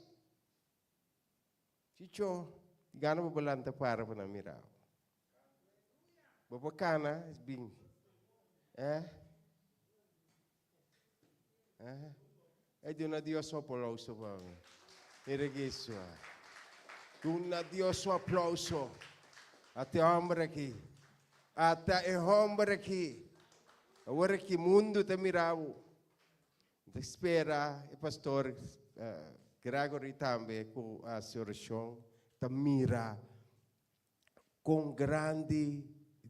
Chicho, gana bo por lanta para pa nan mira bo. Bo por kana bin. Eh? E duna Dios un aplauso pa mi. Mira ki sua. Duna Dios un aplauso. Ata e homber aki. Ata e homber aki. Awor aki mundu ta mira bo. Mi ta spera e pastor Gregory tambe ku hasi orashon ta mira Kon grandi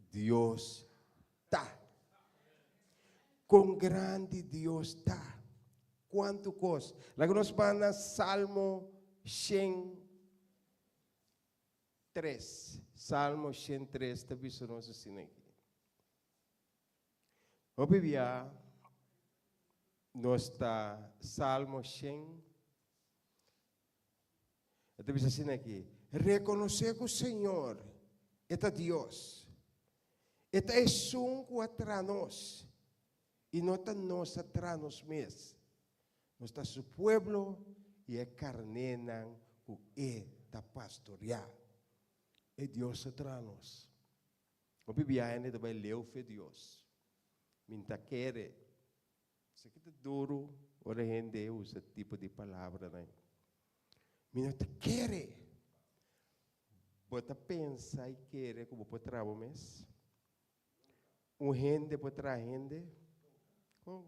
Dios ta! Kon grandi Dios ta! Kuantu kos. Laga nos ban na Salmo 103. Salmo 103 ta bisa nos asina aki. Hopi bia nos ta Salmo 100. E ta bisa asina aki, Rekonosé ku Señor e ta Dios. E ta esun ku a traha nos, i no ta nos a traha nos mes. Nos ta su pueblo i e karnénan ku e ta pastoriá. E Dios a traha nos. Hopi biaha hende ta bai leu fe Dios. Mi ta kere. Esaki ta duru ora hende usa tipo di palabranan. Mi no ta kere. Bo ta pensa i kere ku bo por traha bo mes? Un hende por traha hende? Kon?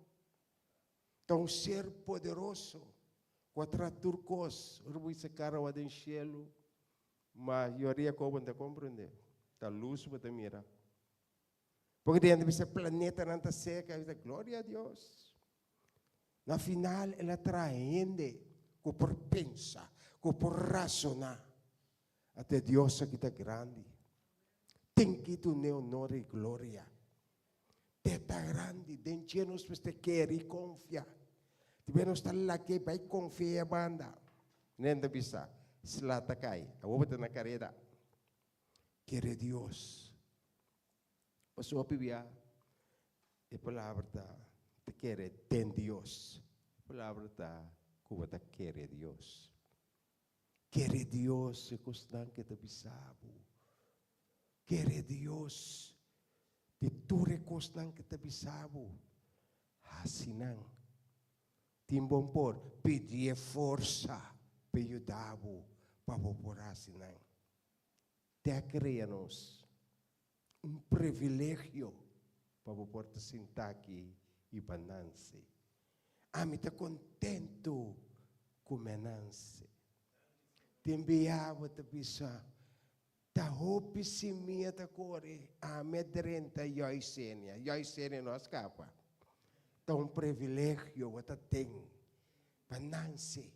Ta un ser poderoso ku a traha tur kos. Ora bo hisa kara wak den shelu, mayoria ku bo no ta komprendé. Ta lus bo ta mira. Porque de hende bisa planetanan ta seca, bisa gloria a Dios. Na final el a traha hende ku por pensa, ku por razoná. Ate Dios aki ta grandi. Tin ki dun'é honor i gloria. Te ta grandi, den dje nos mester kere i konfia. Tibia nos ta lag'é bai konfia e banda. Nen ta bisa, sla ta kai, awor bo ta na kareda. Kere Dios. Pasobra hopi bia e palabra ta ta kere den Dios. E palabra ta ku bo ta kere Dios. Kere Dios e kosnan ke ta bisa bo. Kere Dios di tur e kosnan ke ta bisa bo. Hasi nan. Tin bon por pidié forsa pa e yuda bo pa bo por hasi nan. Te a krea nos un privilegio pa bo por ta sinta aki i pa nanse. Ami ta kontentu ku mi a nanse. Tin bia bo ta bisa, Ta hopi simia ta kore, ami a drenta yòi senia. Yòi senia no a skapa. Ta un privilegio bo ta ten pa nanse.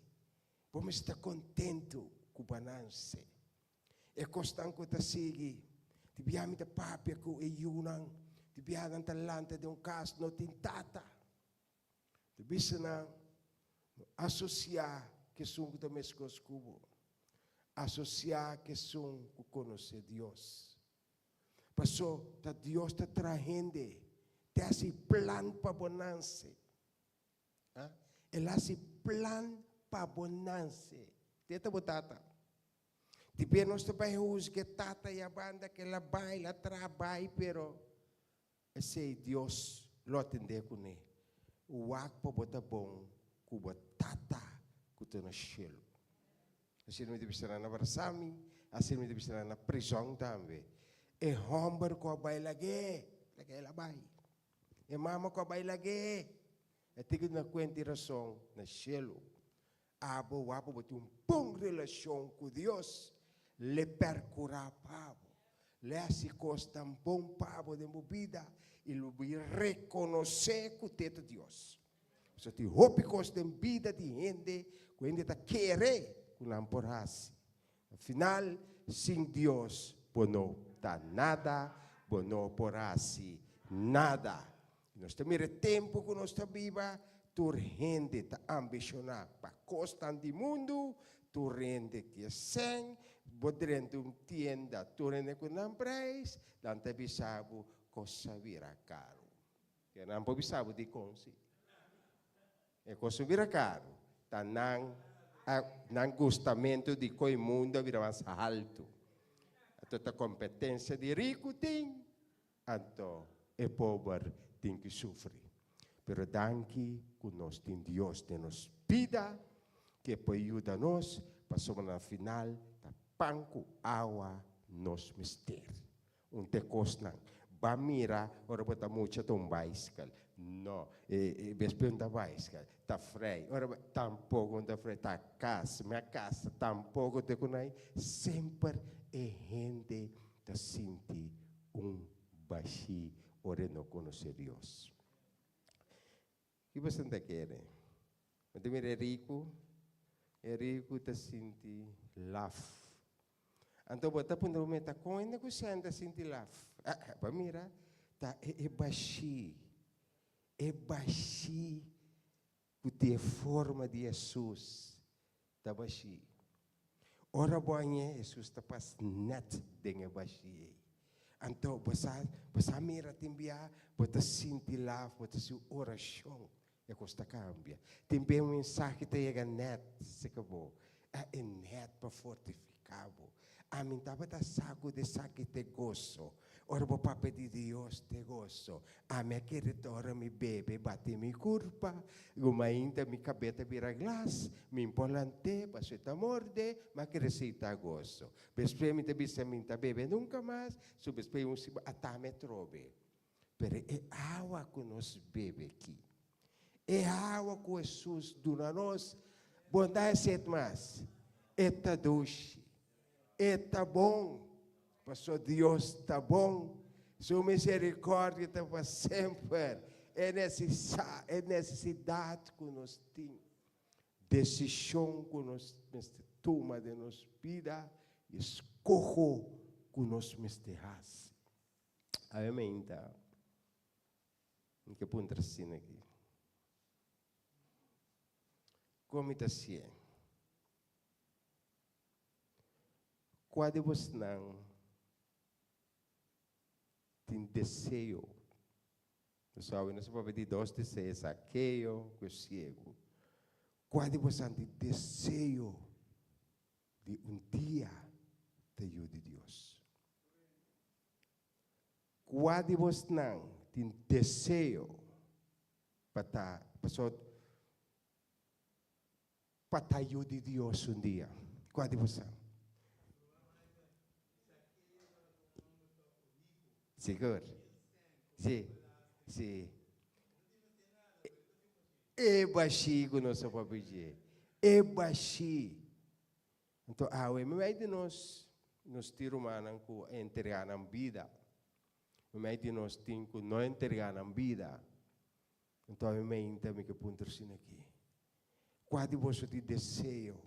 Bo mester ta kontentu ku bo a nanse. E kosnan ku ta sigui, di biaha mi ta papia ku e yunan, di biaha nan ta lanta den un kas no tin tata. Ta bisa nan, no asosiá ku esun ku ta meskos ku bo, asosiá ku esun ku konosé Dios. Paso ta Dios ta traha hende, te hasi plan pa bo nanse. El hasi plan pa bo nanse. Te ta bo tata. Di be nos ta bai huzga e tata y a banda ke la bai, la traha bai, pero esey Dios lo atende cune. Wak pa bo ta bon cu bo tata cu ta na shelu. Asina mi ta bisa nan na Barsami, asina mi ta bisa nan na prison tambe. E homber cu a bai lag'e, lag'e el a bai. E mama cu a bai lag'e, e tin cu duna cuenta y rason na shelu. Abo wak bo tin un bon relashon ku Dios, l'e perkurá pa bo. L'e hasi kosnan bon pa bo den bo bida i lo bo rekonosé ku te ta Dios. Pasobra tin hopi kos den bida di hende ku hende ta kere ku nan por hasi. Al final, sin Dios bo no ta nada, bo no por hasi nada. Nos ta mira e tempu ku nos ta biba, tur hende ta ambishoná pa kosnan di mundu, tur hende ke sèn, bo drenta un tienda, tur hende ku nan preis, nan ta bisa bo kos a bira karu. Ke nan por bisa bo dikon si. E kos a bira karu, ta nan nan gustamentu di koi mundu a bira mas haltu. Anto ta kompetensia di riku tin. Anto e pober tin ki sufri. Pero danki ku nos tin Dios den nos bida ke por yuda nos pasobra na final ta pan ku awa nos mester. Un te kosnan. Ba mira ora bo ta mucha ta un baiskel. No, e bes pe un ta baiskel. Ta frei. Ora bo tampoko un ta frei. Ta kas. Mi a kasa tampoko te ku nai. Semper e hende ta sinti un bashí ora e no konosé Dios. Ki boso ta kere? Bo ta mira e riku, e riku ta sinti laf. Anto bo ta puntra bo meta kon hende ku sèn ta sinti laf? Bo a mira, ta e e bashí, e bashí ku tin e forma di Hesus ta bashí. Ora bo hañ'é, Hesus ta pas nèt den e bashí ei. Anto bo sa, bo sa mira tin bia bo ta sinti laf, bo ta hasi orashon, e kos ta kambia. Tin bia un mensahe ta yega nèt serka bo, e nèt pa fortifiká bo. Ami tabata sa ku esaki ta e goso. Ora bo papia di Dios te goso. Ami a kere ta ora mi bebe bati mi kurpa, gumainta mi kabe ta bira glas, mi npolant'é paso e ta morde, mi a kere esei ta goso. Despues mi ta bisa mi n'ta bebe nunka mas, so despues un siman ata mi atrobe. Pero e awa ku nos bebe aki, e awa ku Hesus duna nos, bo n'ta hasi et mas. E ta dushi, e ta bon. Pasobra Dios ta bon, su misericordia ta pa semper. E e necesidad cu nos tin, decision cu nos mester tuma den nos bida y escoho cu nos mester haci. Awe meinta, mi ke puntra asina aki, Con mi ta hacié? Kua di bosnan tin deseo? Nos awe nos a papia di dos deseo, Sakeo ku e siegu. Kua di bosnan tin deseo di un dia ta yu di Dios? Kua di bosnan tin deseo pa ta, pasobra Pa ta yu di Dios un dia. Kua di bo sa? Sigur. Si. Si. E bashí ku nos a papia dje. E bashí. Anto awe mi di nos, nos tin rumannan ku a entregá nan bida. Mi di nos tin ku no entregá nan bida. Anto ami meinta mi ke puntra asina aki, Kua di boso tin deseo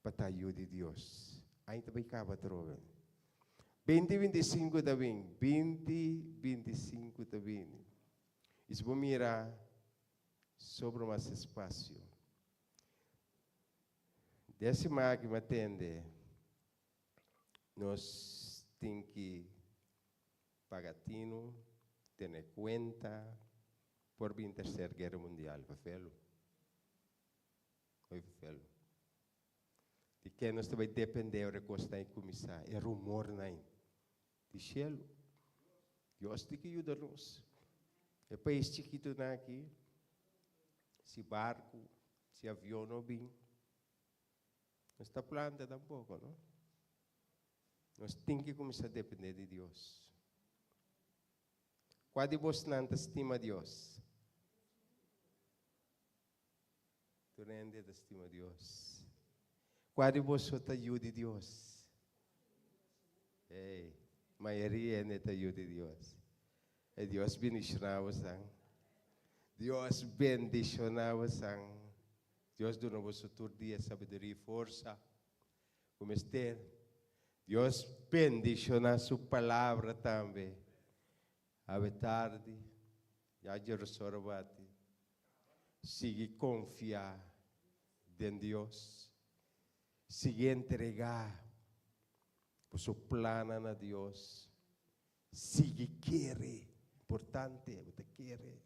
pa ta yu di Dios? Ain ta bai kaba atrobe. Binti 25 ta bin, binti 25 ta bini. I si bo mira, sobra mas espasio. Desima aki mi a tende, nos tin ki Paga tinu, tene kuenta, por bin tercer guera mundial, vervelu. Hoy vervelu. Di ken nos ta bai depende ora e kosnan ei kuminsá, e rumornan ei? Di shelu. Dios tin ki yuda nos. E pais chikitunan aki, si barku, si avion no bin, nos ta planta tampoko, no? Nos tin ki kuminsá dependé di Dios. Kua di bosnan ta stima Dios? Tur hende ta stima Dios. Kua di boso ta yu di Dios? Hey, mayoria hende ta yu di Dios. E Dios bendishoná bosan. Dios bendishoná bosan. Dios duna boso tur dia sabiduria i forsa. Ku mester. Dios bendiciona su palabra tambe. Awe tardi, ya djerosora bati. Sigui confia den Dios. Sigui entrega boso plannan na Dios. Sigui kere. Importante, bo ta kere.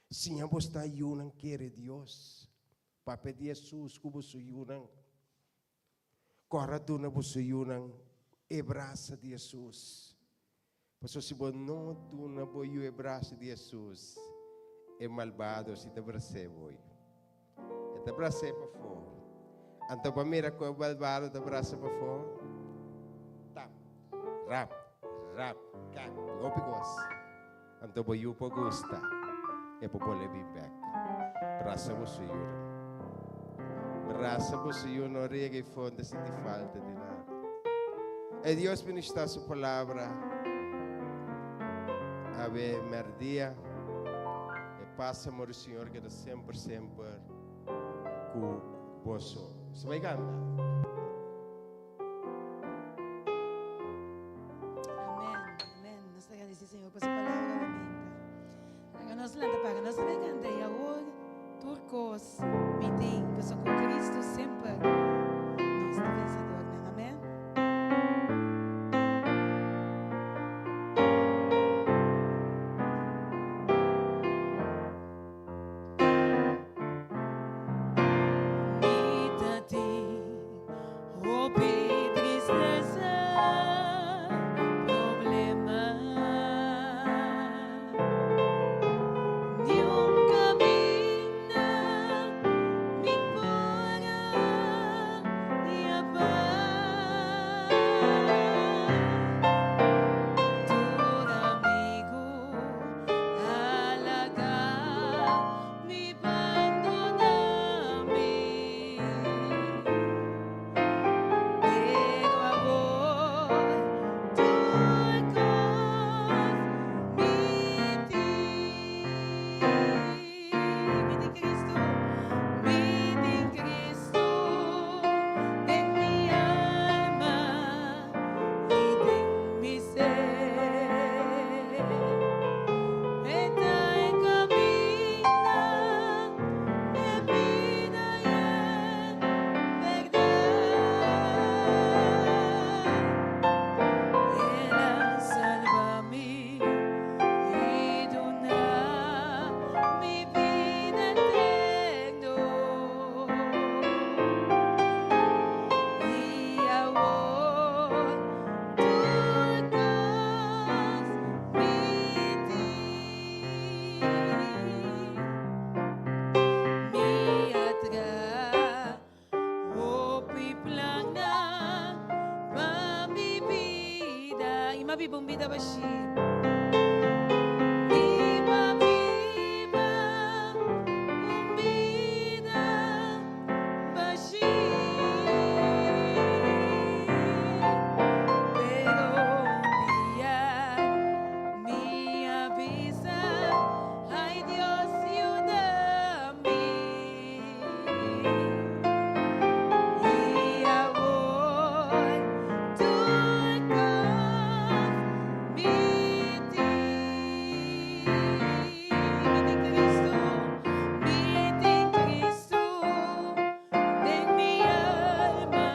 Siña bo sta yunan kere Dios. Papia di Hesus ku boso yunan. Kòrda duna boso yunan e brasa di Hesus. Pasobra si bo no duna bo yu e brasa di Hesus, e malbado si ta bras'é bo. E ta bras'é pafó. Anto bo a mira ku e malbado ta brasa pafó? Tap, rap, rap, kak, hopi kos. Anto bo yu por gusta, e por bolbe bin bek. Brasa boso yunan. Brasa boso yu, no riega i fonte sinti falta di nada. E Dios ministra su palabra awe merdia. Paz y amor di Señor keda semper semper cu boso. Nos ta bay canta. Amen, amen. Nos ta agradeci Señor pa su palabra nuevamente. Laga nos lanta para nos ta bay canta y awor tur cos mi tin paso cu Cristo semper nos ta vencedornan. Amen. Mi ta tin hopi tristesa, problema. Niun caminda mi por a pas. Tur amigo a laga mi bandona mi. Pero awor tur cos mi tin. Mi tin Cristo, mi tin Cristo den mi alma y den mi ser. E ta e caminda, e bida y e berdad. El a salba mi y duna mi bida eterno. Y awor tur cos mi tin. Mi a traha hopi plannan pa mi bida y m'a biba un bida bashi. Y m'a biba un bida bashi. Pero un dia mi a bisa, ay Dios yuda mi. Y awor tur cos mi tin. Mi tin Cristo, mi tin Cristo den mi alma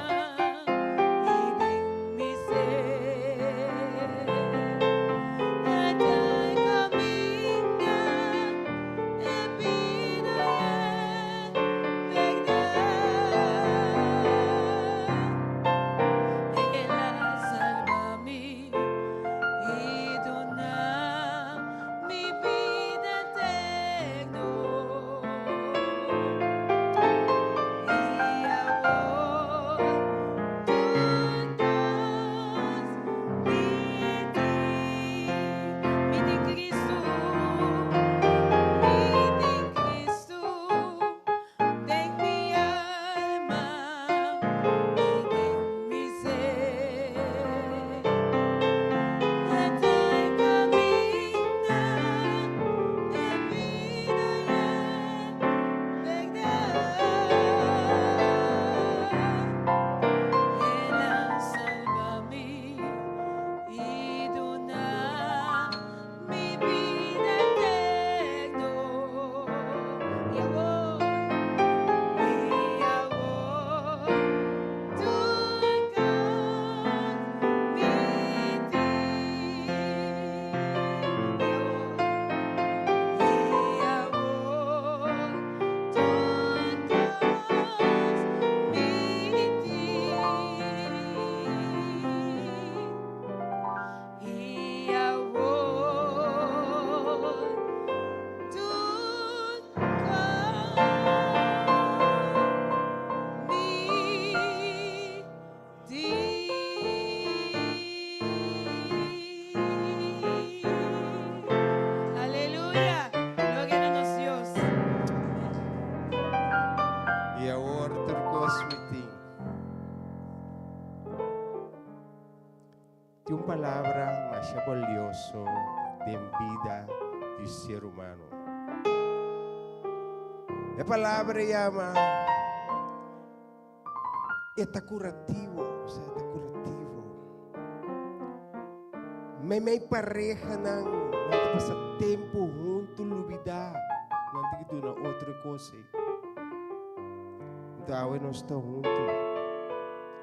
y den mi ser. E ta e caminda, e bida y e berdad. El a salba mi y duna mi bida eterno. Y awor tur cos mi tin. Mi tin Cristo, mi tin Cristo den mi alma y den mi ser. E ta e caminda, e bida y e berdad. El a salba mi y duna mi bida eterno. Y awor, y awor, tur cos mi tin. Y awor, tur cos mi tin. Y awor, tur cos mi tin. Aleluya. Gloria a nos Dios. Y awor tur cos mi tin. Tin un palabra mas valioso den bida di ser humano. E palabra yama e ta curativo, osea e ta curativo. Meimei parehanan nan ta pasa tempu huntu lubida nan tin ki duna otro e kos ei. Anto awe nos ta huntu.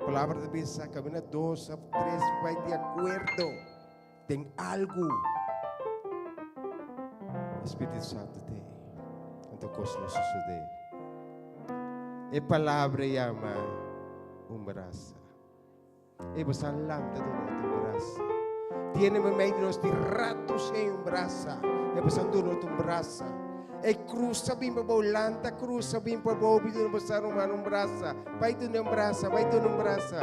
Palabra ta bisa kaminda dos of tres bai di akuerdo den algu. Espíritu Santo te ei. Anto kos lo sosodé. E palabra yama un brasa. E bo sa lanta duna otro un brasa. Tiene meimei di nos di rato sin un brasa. E bo sa duna otro un brasa. E cruza bin pa bo lanta cruza bin pa bo bi duna bo sa ruman un brasa. Bai duna un brasa, bai duna un brasa.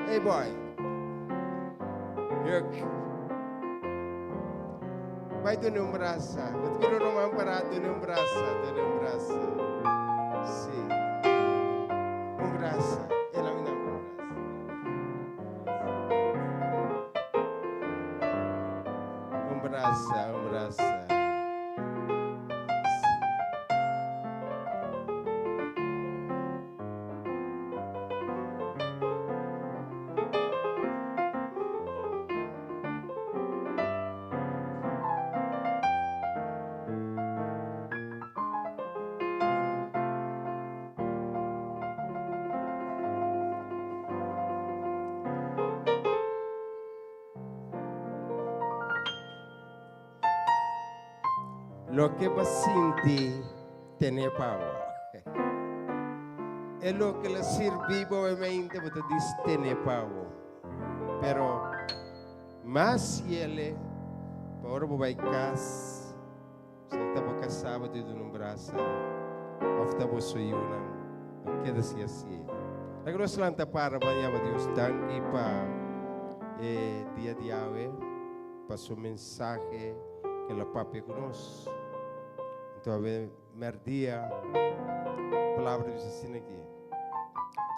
Hey boy. Yuk. Bai duna un brasa. Bo ta mira ruman para duna un brasa, duna un brasa. Si. Un brasa. E la mina un brasa. Un brasa, un brasa. Loke bo sinti tene pa bo. E loke lo sirbi bo obviamente bo ta dis tene pa bo. Pero mas yele pa ora bo bai kas. Si ta bo kasá bo ta duna un brasa òf ta boso yunan, no keda si hasié. Laga nos lanta para pa yama Dios danki pa e dia di awe, pa su mensahe ke lo papia ku nos. Anto awe mèrdia palabra di Dios asina aki,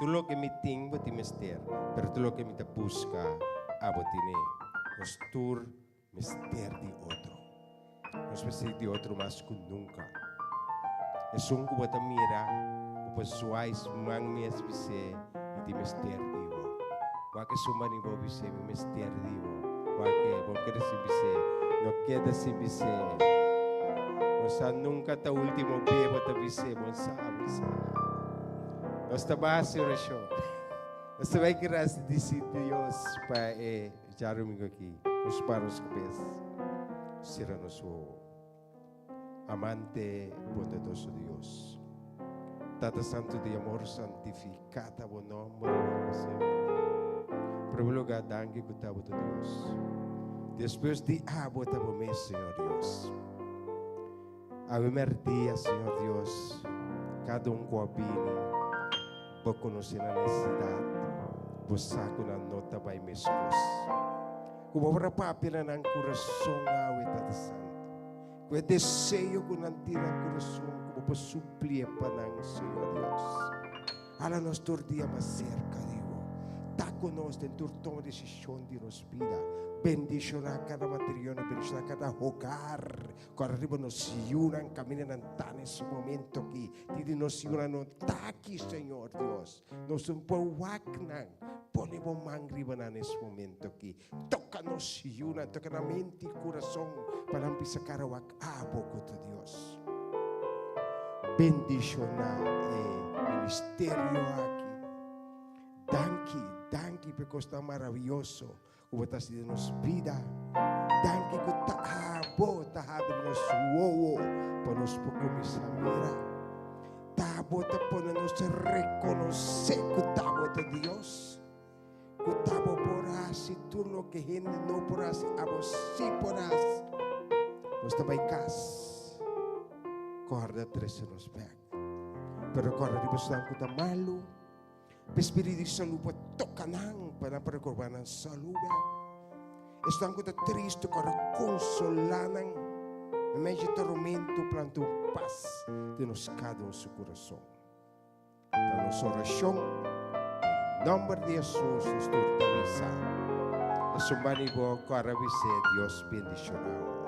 Tur loke mi tin bo tin mester, pero tur loke mi ta buska abo tine. Nos tur Mester di otro. Nos mester di otro mas ku nunka. Esun ku bo ta mira, bo por zwai su man mes bis'é, Mi tin mester di bo. Wak esun bani bo bis'é, Mi mester di bo. Wak e, bo no keda sin bis'é. No keda sin bis'é. Bo sa nunka ta ultimo be bo ta bis'é, bo sa, bo sa. Nos ta basa e orashon. Nos ta bai gradisi Dios pa e. Djadumingu aki, nos para nos kabes, sera nos wowo. Amante bondadoso Dios, Tata Santu di amor, santifiká ta bo nòmber ora pa semper. Primer lugar, danki ku ta bo ta Dios. Despues di abo ta bo mes, Señor Dios. Awe mèrdia, Señor Dios, kada un ku a bini, Bo konosé nan nesesidat, Bo sa ku nan no ta bai meskos. Ku Bo por a papia na nan kurason awe, Tata Santu. Ku e deseo ku nan tin na kurason, ku Bo por suplié pa nan, Señor Dios. Hala nos tur dia mas serka di Bo. Ta ku nos den tur toma desishon di nos bida. Bendishoná kada matrimonio, bendishoná kada hogar. Kòrda riba nos yunan kaminda nan ta na es momento aki. Tin di nos yunan no ta aki, Señor Dios. Nos no por wak nan. Pone bo man riba nan na es momento aki. Toka nos yunan, toka nan mente i kurason pa nan bisa kara wak abo ku ta Dios. Bendishoná e ministerio aki. Danki, danki pa e kosnan maravioso Ku bo ta hasi den nos bida. Danki ku ta abo ta habri nos wowo pa nos por kuminsá mira. Ta abo ta pone nos rekonosé ku ta abo ta Dios. Ku ta abo por hasi tur loke hende no por hasi, abo sí por hasi. Nos ta bai kas. Kòrda trese nos bèk. Pero kòrda riba esnan ku ta malu. P'e Spiritu di salú por toka nan, pa nan por rekobrá nan salú bèk. Esnan ku ta tristu, ku ora konsolá nan. Meimei dje tormento, planta un pas den nos kada un su kurason. Ta nos orashon, den nòmber di Hesus nos tur ta bisa. Esun bani bo ku a rabis'é, Dios bendishoná bo.